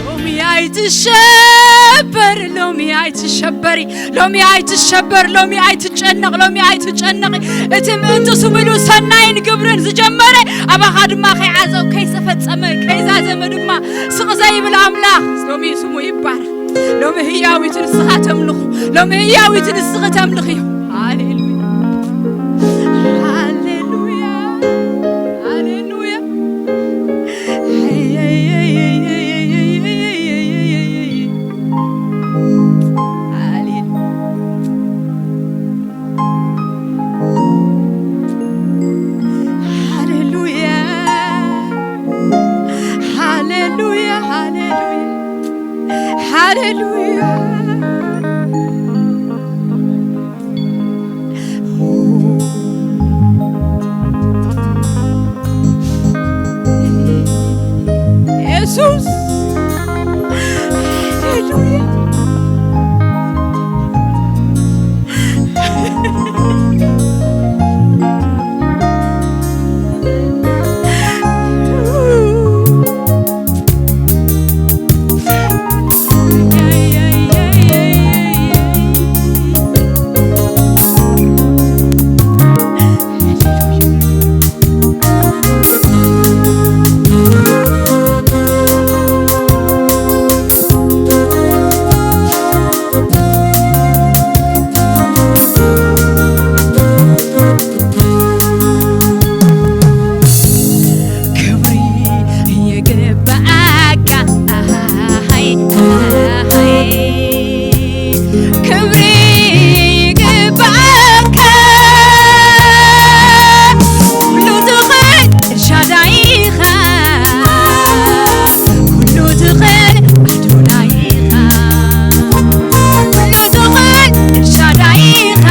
ሎሚ ኣይትሸበር፣ ሎሚ ኣይትሸበሪ፣ ሎሚ ኣይትሸበር፣ ሎሚ ኣይትጨነቕ፣ ሎሚ ኣይትጨነቒ። እቲ ምእንቲ ስሙ ኢሉ ሰናይን ግብርን ዝጀመረ ኣባኻ ድማ ከይዓጸው፣ ከይሰፈጸመ፣ ከይዛዘመ ድማ ስቕ ዘይብል ኣምላኽ ሎሚ ስሙ ይባረኽ። ሎሚ ህያዊት ንስኻ ተምልኹ፣ ሎሚ ህያዊት ንስኺ ተምልኽ እዩ። ሃሌሉያ፣ ሃሌሉያ፣ ሃሌሉያ። ሃሌሉያ፣ ሃሌሉያ፣ ሃሌሉያ፣ ሃሌሉያ። ኢየሱስ፣ ሃሌሉያ። ክብሪ ይግባኣካ፣ ክብሪ ይግባኣካ። ኩሉ ትኽእል ኤልሻዳይ ኢኻ፣ ኩሉ ትኽእል ኣዶናይ ኢኻ። ኩሉ ትኽእል ኤልሻዳይ ኢኻ፣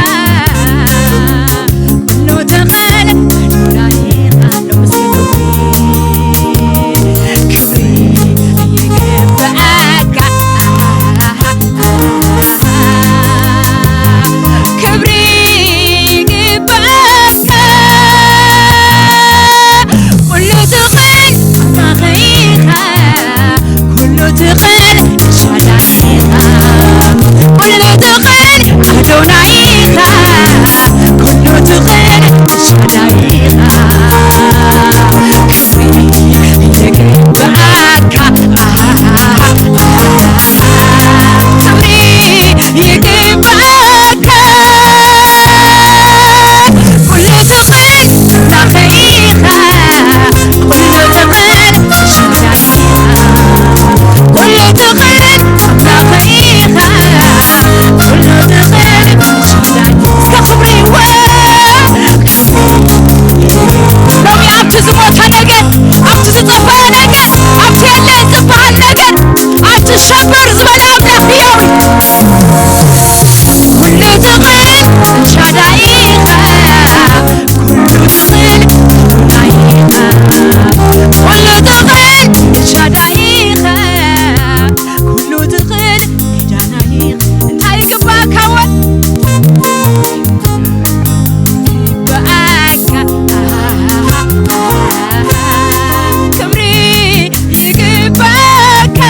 ኩሉ ትኽእል ኣዶናይ ኢኻ። ሎምስ ክብሪ ይግባኣካ፣ ክብሪ ይግባኣካ። ኩሉ ትኽእል ኣምላኽ ኢኻ፣ ኩሉ ትኽእል ኤልሻዳይ ኢኻ፣ ኩሉ ትኽእል ኣዶናይ ኢኻ፣ ኩሉ ትኽእል ኤልሻዳይ ኢኻ። ክብሪ ይግባኣካ፣ ክብሪ ይግባኣካ። ኩሉ ትኽእል ኣምላኸይ ኢኻ፣ ኩሉ ትኽእል ሻዳይ ኢኻ፣ ኩሉ ትኽእል ኣምላኸይ ኢኻ፣ ኩሉ ትኽእል ሻዳይ። እስከ ክብሪ ይወ-፣ ሎሚ ኣብቲ ዝሞተ ነገር፣ ኣብቲ ዝጠፍአ ነገር፣ ኣብቲ የለን ዝበሃል ነገር ኣይትሸበር ዝበለ ኣምላኽ ህያው እዩ። ኩሉ ትኽእል ኤልሻዳይ ኢኻ፣ ኩሉ ትኽእል ኣዶናይ ኢኻ፣ ኩሉ ትኽእል ኤልሻዳይ ኢኻ፣ ኩሉ ትኽእል ኪዳናይ ኢኻ። እንታይ ይግባእካ ወ-፣ ይግባእካ፣ ክብሪ ይግባእካ።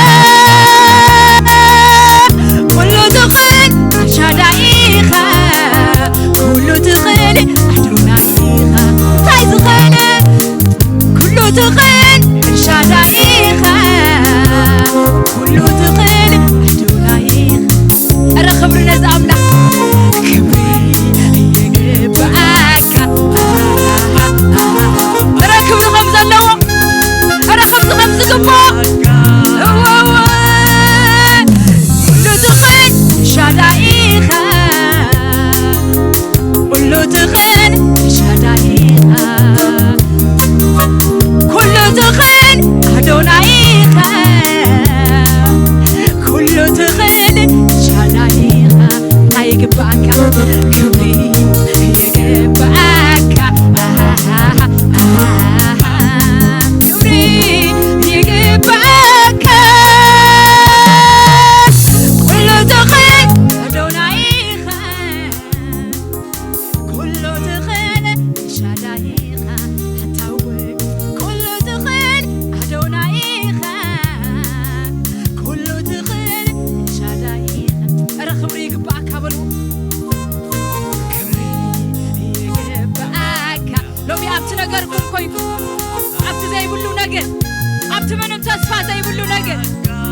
ዘይብሉ ነገር።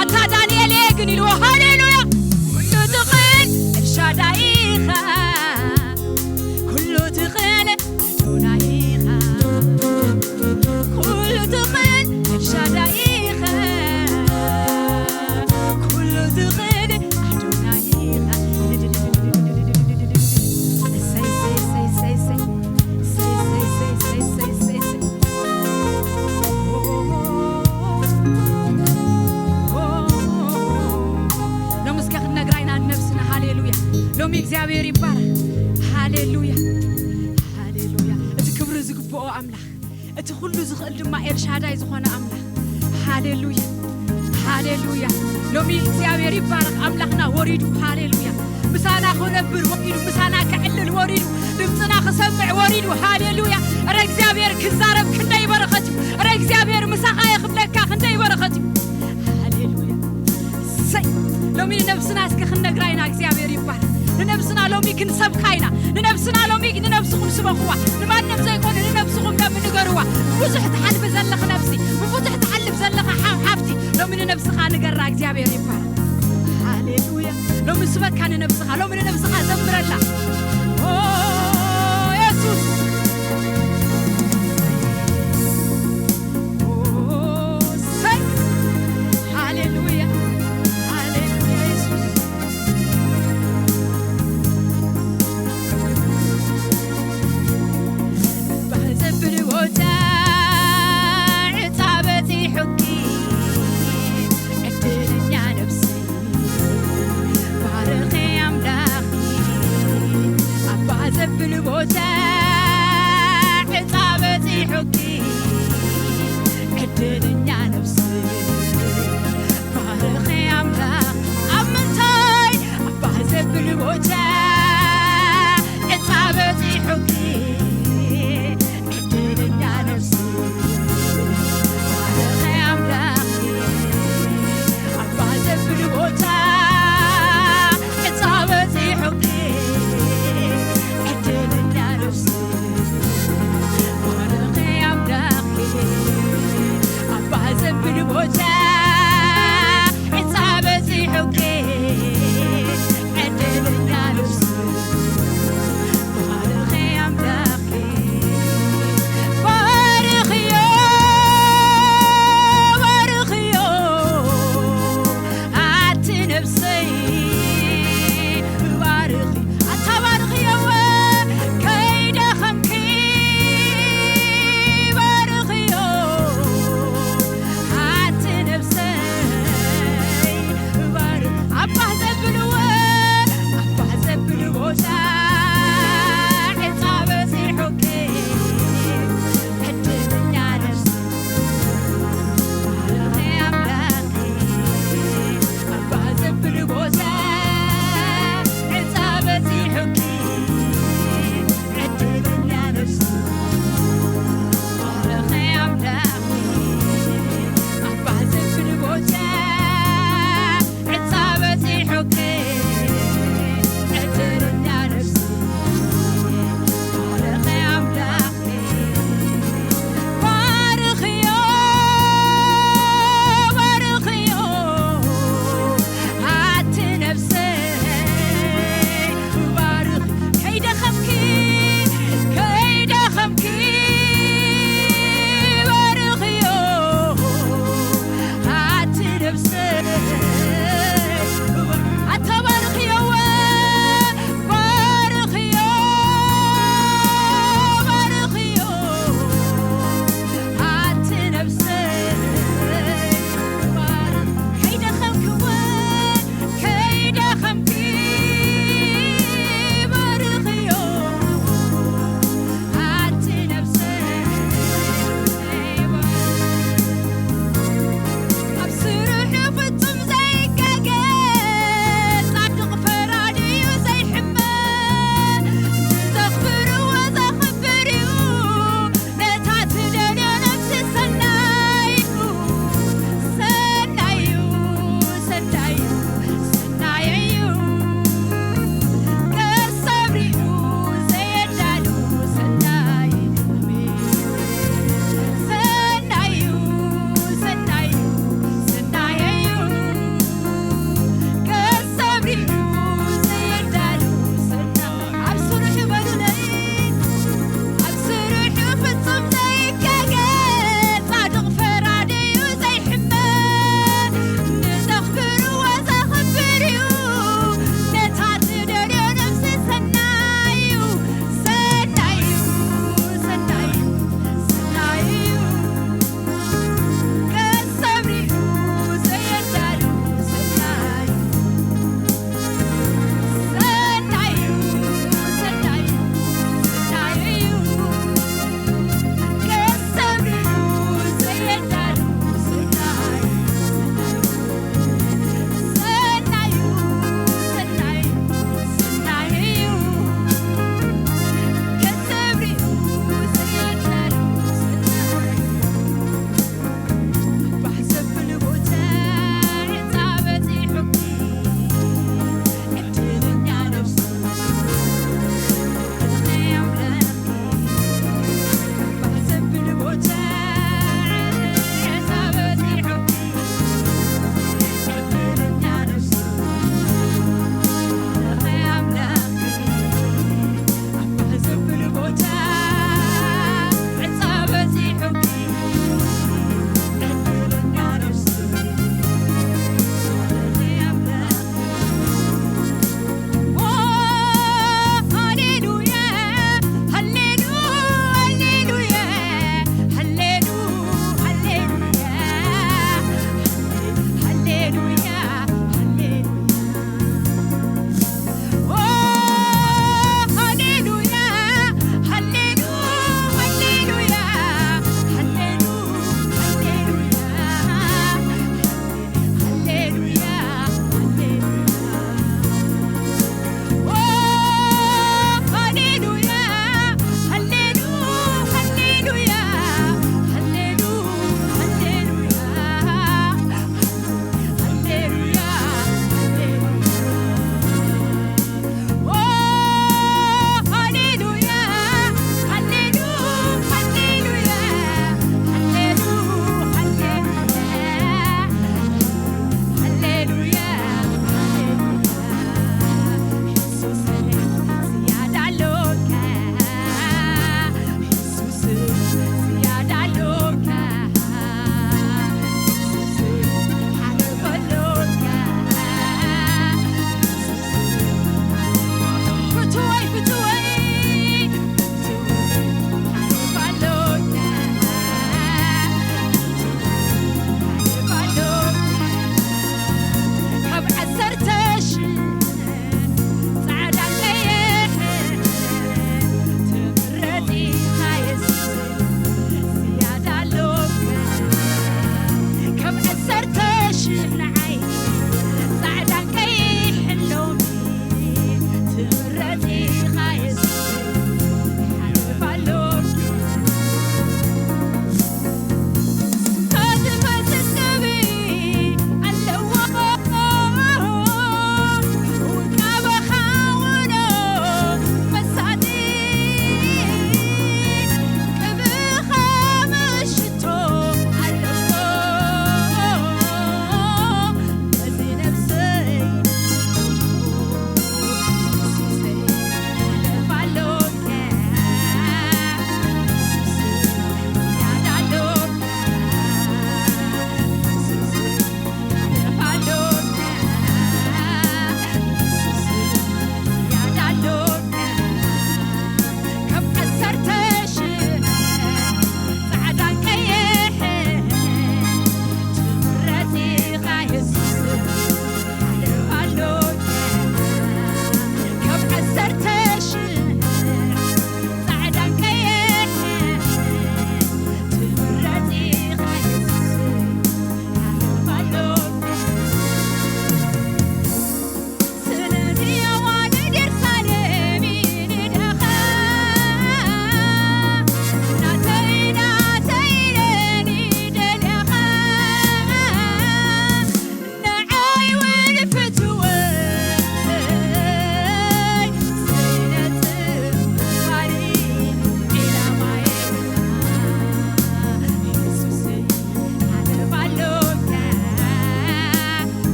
ኣታ ዳንኤል እየ ግን ኢልዎ። ሃሌሉያ። ኩሉ ትኽእል ኤልሻዳይ ኢኻ። ኩሉ ትኽእል ኣዶናይ ኢኻ። ኩሉ ትኽእል ኤልሻዳይ ኢኻ። ኩሉ ትኽእል ኣዶናይ ኢኻ። እሰይ፣ እሰይ፣ እሰይ፣ እሰይ፣ እሰይ። እሰይ፣ እሰይ፣ እሰይ፣ እሰይ፣ እሰይ፣ እሰይ፣ እሰይ። ሎሚ እስከ ክንነግራ ኢና ንነብስና። ሃሌሉያ። ሎሚ እግዚኣብሔር ይባረክ። ሃሌሉያ፣ ሃሌሉያ። እቲ ክብሪ ዝግብኦ ኣምላኽ፣ እቲ ኩሉ ዝኽእል ድማ ኤልሻዳይ ዝኾነ ኣምላኽ። ሃሌሉያ፣ ሃሌሉያ። ሎሚ እግዚኣብሔር ይባረክ። ኣምላኽና ወሪዱ። ሃሌሉያ። ምሳና ክነብር ወሪዱ፣ ምሳና ክዕልል ወሪዱ፣ ድምፅና ክሰምዕ ወሪዱ። ሃሌሉያ። እረ እግዚኣብሔር ክዛረብ ክንደይ በረኸት እዩ። እረ እግዚኣብሔር ምሳኻ እየ ክብለካ ክንደይ በረኸት እዩ። ሃሌሉያ። እሰይ። ሎሚ ንነብስና እስከ ክንነግራ ኢና። እግዚኣብሔር ይባረክ። ንነብስና ሎሚ ክንሰብካ ኢና። ንነብስና ሎሚ ንነብስኹም ስበኽዋ። ንማንም ዘይኮነ ንነብስኹም ሎሚ ንገርዋ። ብብዙሕ ትሓልፊ ዘለኺ ነብሲ፣ ብብዙሕ ትሓልፍ ዘለኻ ሓ-፣ ሓፍቲ፣ ሎሚ ንነብስኻ ንገራ። እግዚኣብሔር ይባረክ። ሃሌሉያ። ሎሚ ስበካ ንነብስኻ፣ ሎሚ ንነብስኻ ዘምረላ። ኦ የሱስ። ኦ ሰይ። ሃሌሉያ። ሃሌሉያ የሱስ። ባህ ዘብል ቦታ ዕፃ በፂሑኪ ዕድለኛ ነብሲ ባርኺ ኣምላኺ። ኣብ ባህ ዘብል ቦታ ዕፃ በፂሑኪ ዕድለኛ ነብሲ ባርኺ ኣምላኽ። ኣብ ምንታይ ኣብ ባህ ዘብል ቦታ ዕፃ በፂሑኪ ዕድለኛ ነብሲ ባርኺ ኣምላኽ። ኣብ ባህ ዘብል ቦታ ዕፃ በፂሑኪ ዕድለኛ ነብሲ ባርኺ ኣምላኽ። ኣብ ባህ ዘብል ቦታ ዕፃ በፂሑኪ ዕድለኛ ነብሲ ባርኺ ኣምላኽ። ባርኽዮ፣ ባርኽዮ፣ ኣቲ ነብሰይ፣ ባርኺ፣ ኣታ ባርኽዮ፣ ከይደኸምኪ፣ ባርኽዮ፣ ኣቲ ነብሰይ፣ ባር-፣ ኣብ ባህ ዘብልዎ፣ ኣብ ባህ ዘብል ቦታ፣ ዕፃ በፂሑኪ፣ ዕድለኛ ነብሲ፣ ባርኺ ኣምላኺ። ኣብ ባህ ዘብል ቦታ፣ ዕፃ በፂሑኪ፣ ዕድለኛ ነብሲ፣ ባርኺ ኣምላኺ። ኣብ ባህ ዘብል ቦታ፣ ዕፃ በፂሑኪ፣ ዕድለኛ ነብሲ፣ ባርኺ ኣምላኺ። ባርኽዮ፣ ባርኽዮ፣ ኣቲ ነብሰይ፣ ባርኽ-፣ ከይደኸምኪ፣ ከይደኸምኪ፣ ባርኽዮ፣ ኣቲ ነብሰይ፣ ኣታ ባርኽዮ፣ ባርኽዮ፣ ባርኽዮ፣ ኣቲ ነብሰይ፣ ባርኽ-፣ ከይደኸምክወ፣ ከይደኸምኪ፣ ባርኽዮ፣ ኣቲ ነብሰይ፣ ኣብ ስርሑ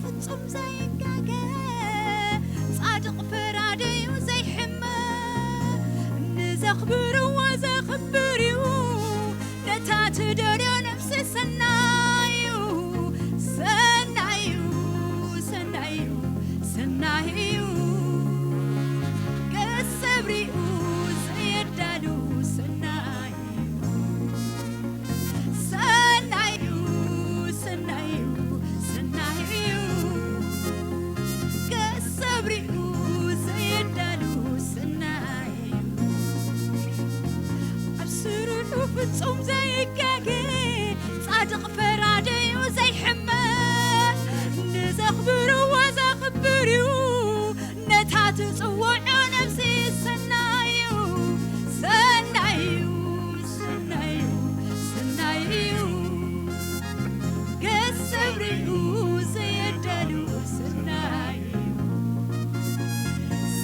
ፍጹም ዘይጋገ ጻድቕ ፈራደዩ ዘይሕመ ንዘኽብርዎ ዘኽብር እዩ። ነታ ትደልዮ ነፍሲ ሰናዩ ሰናዩ ሰናዩ ሰናዩ ገሰብሪኡ ዘየዳሉ ሰናዩ ሰናዩ ሰናዩ ሰናዩ ገሰብሪኡ ዘየዳሉ ሰናዩ ኣብ ስርሑ ፍጹም ዘይጋገ ጻድቕ ፈራደዩ ዘይሕመ ንዘኽብርዎ ዘኽብር እዩ። ነታ ትጽውዖ ነፍሲ ሰናዩ ሰናዩ ሰናዩ ሰናዩ ገሰብሪኡ ዘየዳሉ ሰናዩ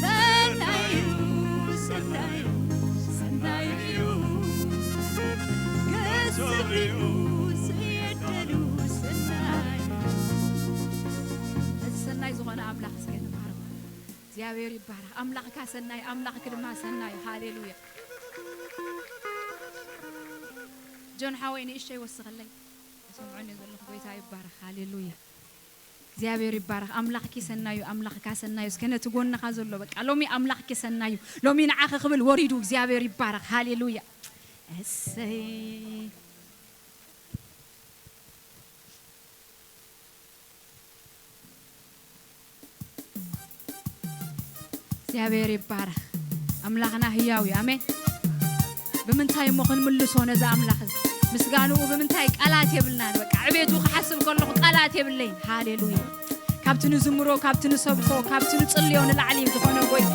ሰናዩ ሰናዩ ሰናዩ ገሰብሪኡ ዘየዳሉ ሰናዩ ሰናይ ዝኾነ ኣምላኽ እስከ ንባርኽ። እግዚኣብሔር ይባረኽ። ኣምላኽካ ሰናይ፣ ኣምላኽኪ ድማ ሰናይ። ሃሌሉያ። ጆን ሓወይ ንእሽተይ ወስኸለይ። ሰምዑኒ ዘለኹ ጎይታ ይባረኽ። ሃሌሉያ። እግዚኣብሔር ይባረኽ። ኣምላኽኪ ሰናዩ፣ ኣምላኽካ ሰናዩ። እስከ ነቲ ጎንኻ ዘሎ በቃ ሎሚ ኣምላኽኪ ሰናዩ። ሎሚ ንዓኺ ክብል ወሪዱ እግዚኣብሔር ይባረኽ። ሃሌሉያ። እሰይ። እግዚኣብሔር ይባረኽ። ኣምላኽና ህያው እዩ። ኣሜን። ብምንታይ እሞ ክንምልሶ ነዚ ኣምላኽ እዚ? ምስጋንኡ ብምንታይ? ቃላት የብልናን። በቃ ዕቤቱ ክሓስብ ከለኹ ቃላት የብለይን። ሃሌሉያ። ካብቲ ንዝምሮ፣ ካብቲ ንሰብኮ፣ ካብቲ ንጽልዮ ንላዕሊ ዝኾነ ጎይታ።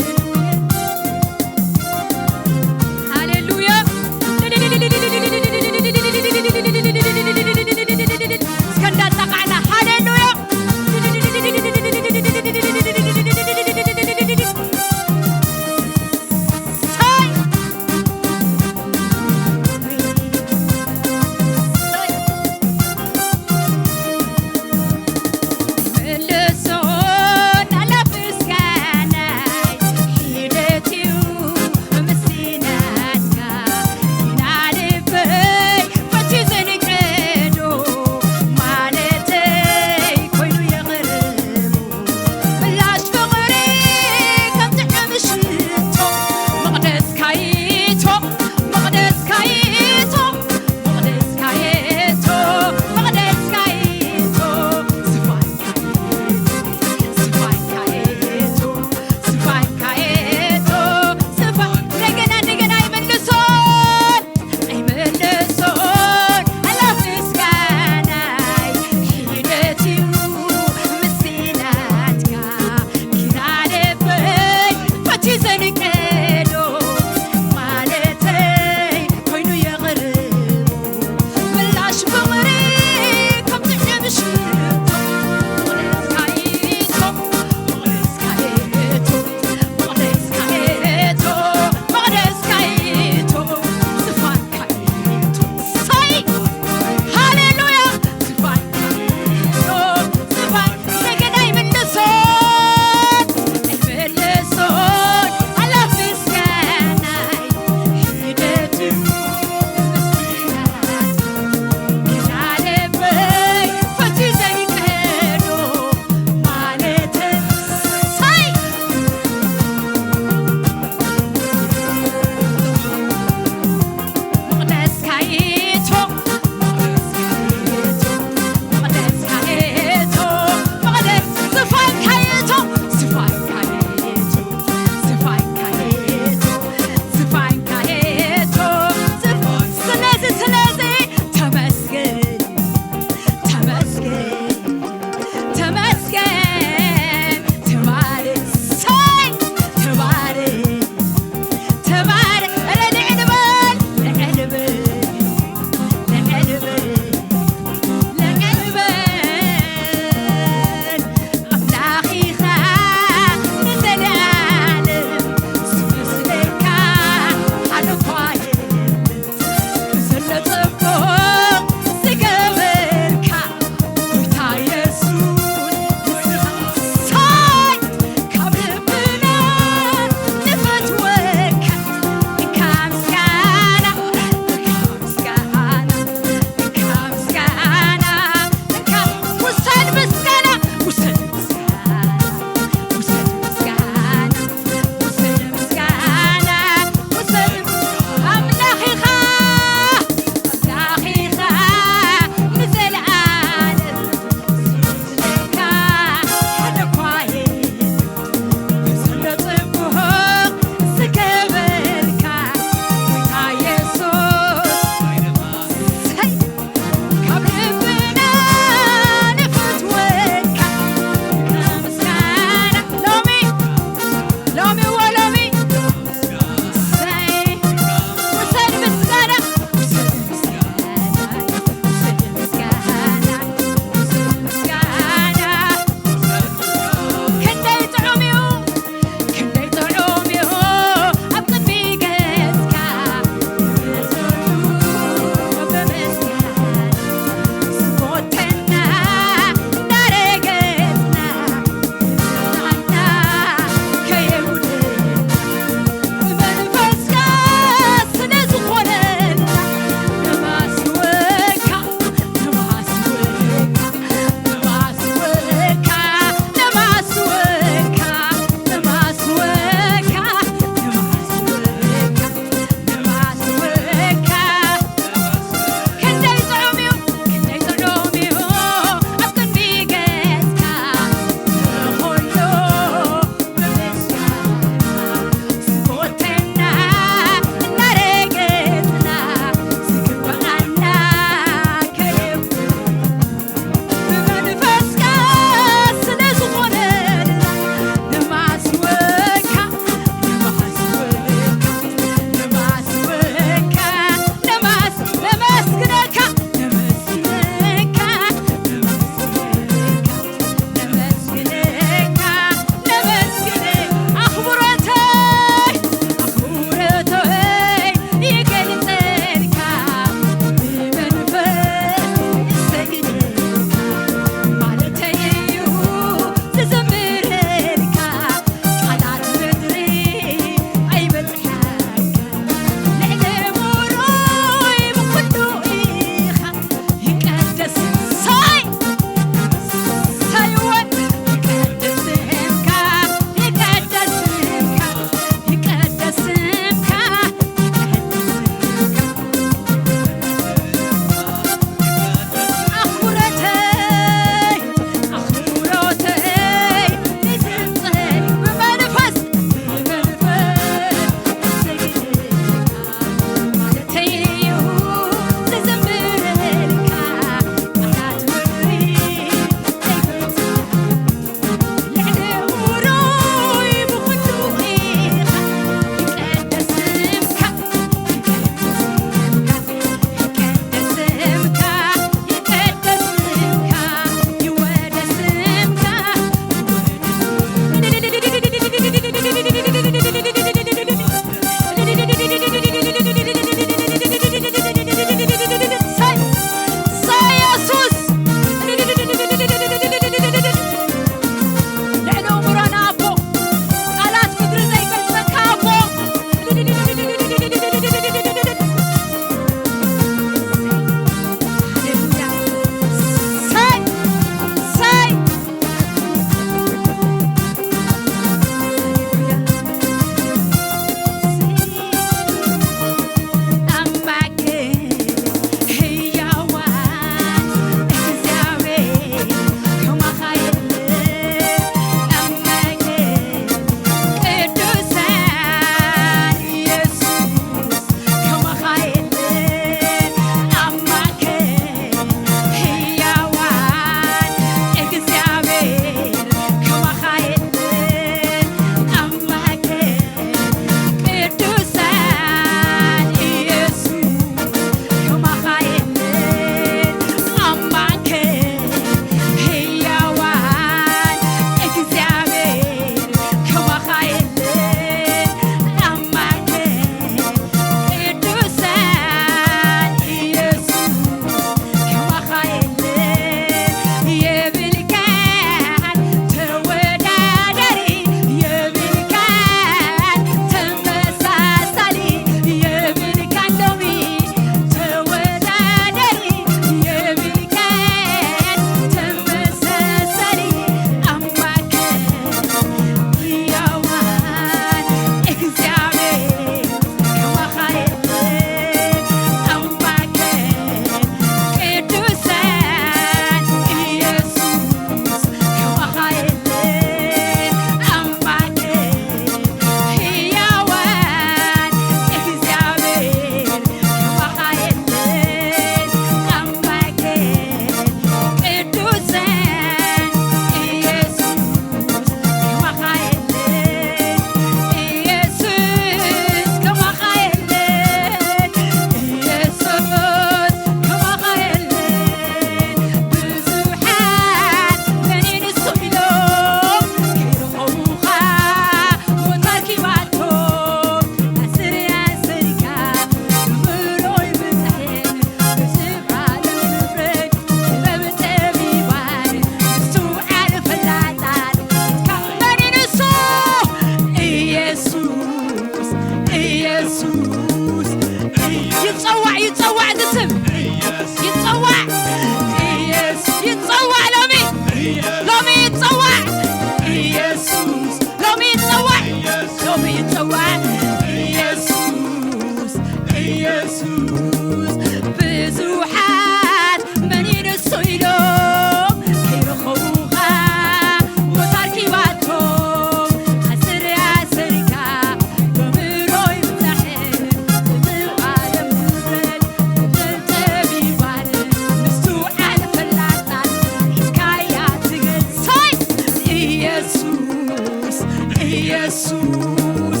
ኢየሱስ፣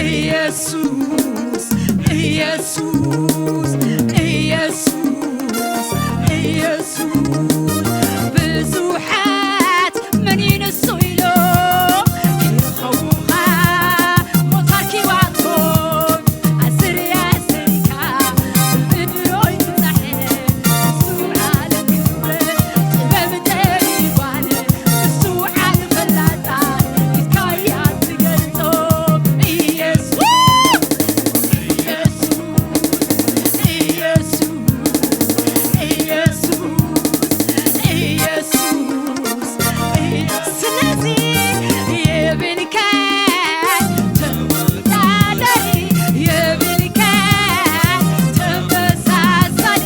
ኢየሱስ፣ ኢየሱስ፣ ኢየሱስ፣ ኢየሱስ። ብዙሓት መን እዩ ንሱ ኢሎም ክረኸቡኻ ሞት ኣርኪባቶም ኣስርያ ኣስሪካ ብምድሮይ ትጻሕን እሱ ዓለም ክብረት ጥበብ ጠቢባን እሱ ዓለም ፈላጣ ኢድካያ ትገልጾ ኢየሱስ። ስለዚ የብልካን ተወዳዳሪ፣ የብልካን ተመሳሳሊ፣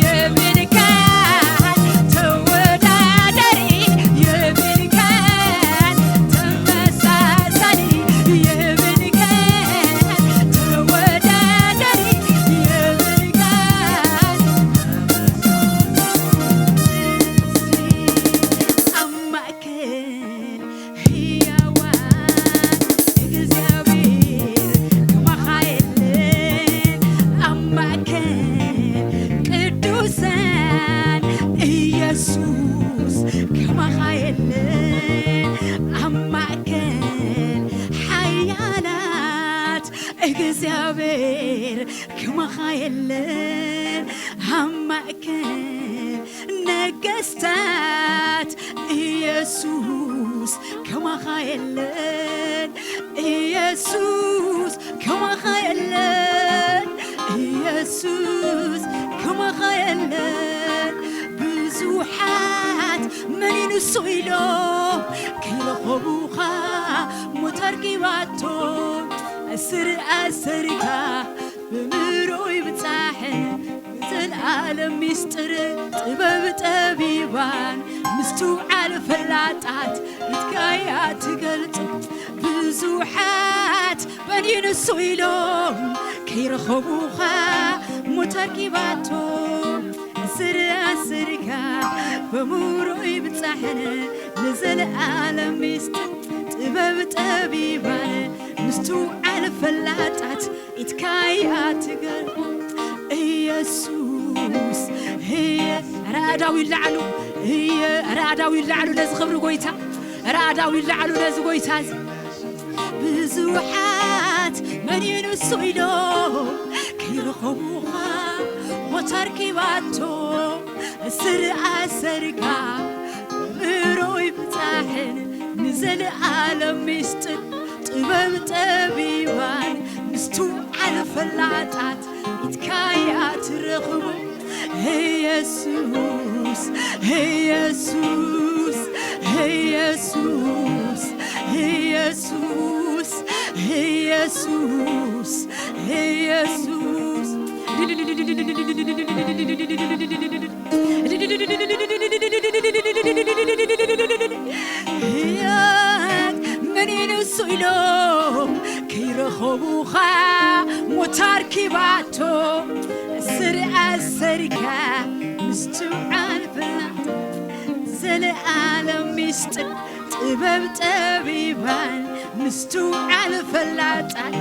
የብልካን ተወዳዳሪ፣ የብልካን ተመሳሳሊ፣ የብልካን ተወዳዳሪ፣ የብልካን ኣብ ማእከል ህያዋን እግዚኣብሔር ከማኻ የለን። ኣብ ማእከል ቅዱሳን ኢየሱስ ከማኻ የለን። ኣብ ማእከል ሓያላት እግዚኣብሔር ከማኻ የለን። ኣብ ማእከል ነገስታት ኢየሱስ ከማኻ የለን። ኢየሱስ ከማኻ የለን። ኢየሱስ ከማኻ የለን። ብዙሓት መን እዩ ንሱ ኢሎም ከይረኸቡኻ ሞት ኣርኪባቶም ኣስር ኣሰርካ ብምሩይ ብጻሕን ብዘለኣለም ሚስጥር ጥበብ ጠቢባን ምስትውዓል ፈላጣት ኢድካያ ትገልጽ። ብዙሓት በንዩ ንሱ ኢሎም ከይረኸቡኻ ሞት ኣርኪባቶም ኣስር ኣስርካ ብምሩይ ብጻሕን ንዘለኣለም ሚስጥር ጥበብ ጠቢባን ምስትውዓል ፈላጣት ኢድካያ ትገል ኢየሱስ እየ ራዳዊ ላዕሉ እየ ራዳዊ ላዕሉ ነዚ ክብሪ ጎይታ ራዳዊ ላዕሉ ነዚ ጎይታ እዚ ብዙሓት መን እዩ ንሱ ኢሎም ከይረኸቡኻ ሞት ኣርኪባቶ ስር ኣሰርካ ምሮይ ብጻሕን ንዘለኣለም ሚስጥር ጥበብ ጠቢባን ምስትውዓል ፈላጣት ኢድካያ ትረኽቦ ኢየሱስ ኢየሱስ ኢየሱስ ኢየሱስ ኢየሱስ ኢየሱስ ምን ንሱ ኢሎም ከይረኸቡኻ ሞት ኣርኪባቶ ስር ኣሰርካ ምስትውዓል ፍና ዘለኣለም ሚስጥር ጥበብ ጠቢባን ምስትውዓል ፈላጣን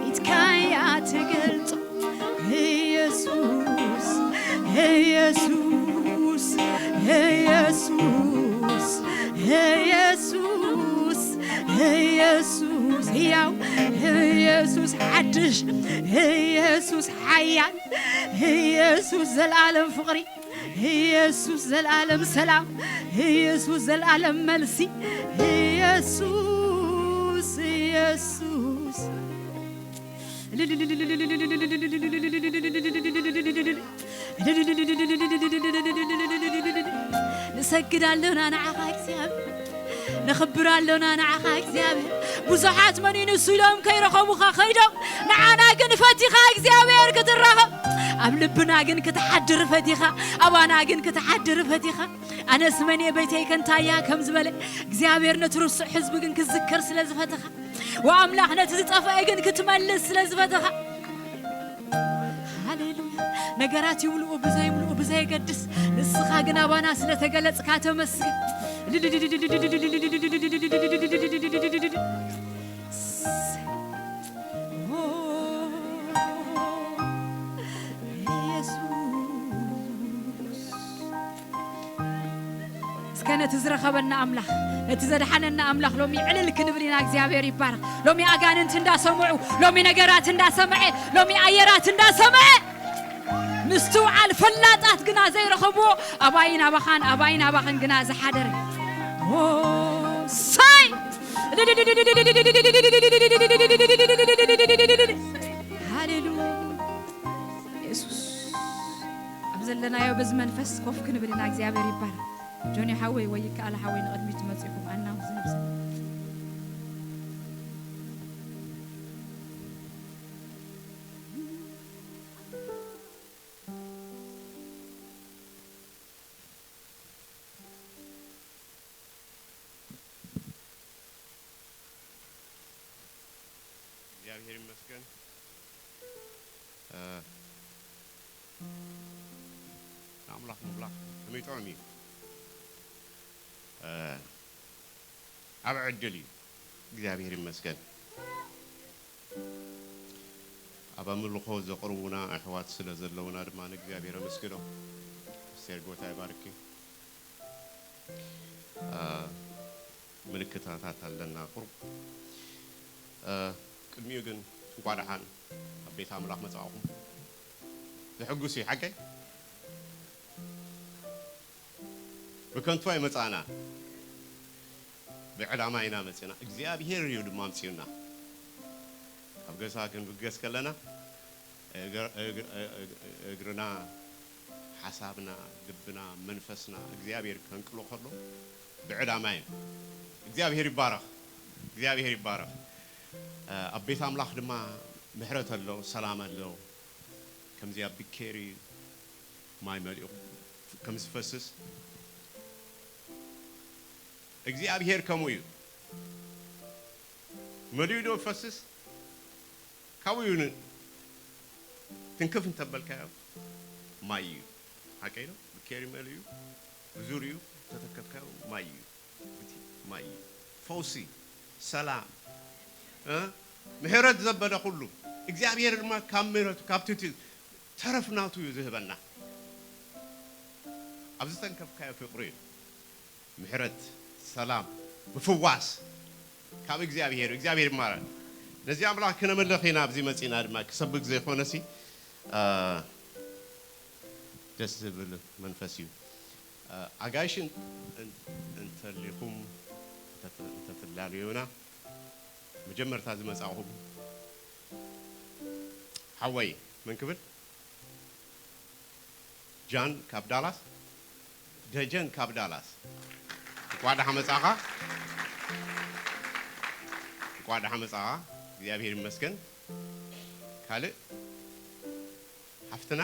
ኢድካያ ትገልጾ ኢየሱስ ኢየሱስ ኢየሱስ ኢየሱስ ኢየሱስ ሕያው ኢየሱስ ሓድሽ ኢየሱስ ሓያል ኢየሱስ ዘለኣለም ፍቕሪ ኢየሱስ ዘለኣለም ሰላም ኢየሱስ ዘለኣለም መልሲ ኢየሱስ ኢየሱስ ንሰግድ ኣለና ንዓኻ እግዚኣብሔር ነኽብር ኣለና ንዓኻ እግዚኣብሔር ብዙሓት መን እዩ ንሱ ኢሎም ከይረኸቡኻ ከይዶም ንዓና ግን ፈቲኻ እግዚኣብሔር ክትራኸብ ኣብ ልብና ግን ክትሓድር ፈቲኻ ኣባና ግን ክትሓድር ፈቲኻ ኣነስ መን እየ ቤተይ ከንታያ ከም ዝበለ እግዚኣብሔር ነቲ ርሱዕ ህዝቢ ግን ክዝከር ስለ ዝፈተኻ ወኣምላኽ ነቲ ዝጠፍአ ግን ክትመልስ ስለ ዝፈተኻ ሃሌሉያ ነገራት ይምልኡ ብዘይምልኡ ብዘየገድስ ንስኻ ግን ኣባና ስለተገለጽካ ተመስገን ነቲ ዝረኸበና ኣምላኽ፣ ነቲ ዘድሓነና ኣምላኽ ሎሚ ዕልል ክንብል ኢና። እግዚኣብሔር ይባረኽ። ሎሚ ኣጋንንት እንዳሰምዑ፣ ሎሚ ነገራት እንዳሰምዐ፣ ሎሚ ኣየራት እንዳሰምዐ፣ ምስትውዓል ፈላጣት ግና ዘይረኸብዎ፣ ኣባይን ኣባኻን፣ ኣባይን ኣባኽን ግና ዝሓደረ። ኦ፣ ሳይ! ሃሌሉያ። የሱስ። ኣብ ዘለናዮ በዚ መንፈስ ኮፍ ክንብል ኢና። እግዚኣብሔር ይባረኽ። ጆኒ ሓወይ ወይ ይከኣል ሓወይ ንቕድሚት መጺኹም ኣናውንስ ዝህብ ሰብ። እግዚኣብሔር ይመስገን። እ፣ ንኣምላኽ ምምላኽ ከመይ ጥዑም እዩ። እ፣ ዓቢ ዕድል እዩ። እግዚኣብሔር ይመስገን። ኣብ ኣምልኾ ዘቕርቡና ኣሕዋት ስለ ዘለውና ድማ ንእግዚኣብሔር ኣመስግኖ። ኣስቴር፣ ጎይታ ይባርኪ። እ፣ ምልክታታት ኣለና። ቁሩብ፣ እ፣ ቅድሚኡ ግን እንኳዕ ደሓን ኣብ ቤት ኣምላኽ መጻእኹም። ዘሕጉስ እዩ፣ ሓቀይ? ብከንቱ ኣይመጻእናን። ብዕላማ ኢና መጺእና። እግዚኣብሄር እዩ ድማ ኣምጺኡና። ኣብ ገዛ ክንብገስ ከለና እግር-፣ እግር-፣ እግርና፣ ሓሳብና፣ ልብና፣ መንፈስና እግዚኣብሄር ከንቅሎ ከሎ ብዕላማ እዩ። እግዚኣብሄር ይባረኽ። እግዚኣብሄር ይባረኽ። ኣብ ቤት ኣምላኽ ድማ ምሕረት ኣሎ፣ ሰላም ኣሎ። ከምዚ ኣብ ብኬሪ ማይ መሊኡ ከም ዝፈስስ እግዚኣብሄር ከምኡ እዩ። መሊኡ ዶ ፈስስ? ካብኡ እዩ ን-፣ ትንክፍ እንተበልካዮ ማይ እዩ። ሓቀይ ነው። ብኬሪ መሊኡ ብዙር እዩ። ተተከፍካዮ ማይ እዩ። እቲ ማይ እዩ። ፈውሲ፣ ሰላም፣ እ፣ ምሕረት ዘበለ ኩሉ። እግዚኣብሄር ድማ ካብ ምሕረቱ፣ ካብ ትሕቲ ተረፍ ናቱ እዩ ዝህበና። ኣብ ዝተንከፍካዮ ፍቕሪ እዩ። ምሕረት፣ ሰላም፣ ምፍዋስ ካብ እግዚኣብሄር፣ እግዚኣብሄር ይማረን። ነዚ ኣምላኽ ክነምልኽ ኢና ኣብዚ መጺና ድማ ክሰብክ ዘይኮነሲ፣ እ፣ ደስ ዝብል መንፈስ እዩ። እ፣ ኣጋይሽ እን-፣ እን-፣ እንተሊኹም እንተት-፣ እንተትላለዩና መጀመርታ ዝመጻኹም ሓወይ መን ክብል? ጃን ካብ ዳላስ፣ ደጀን ካብ ዳላስ። እንኳዕ ደሓ መጻኻ። እንኳዕ ደሓ መጻኻ። እግዚኣብሔር ይመስገን። ካልእ ሓፍትና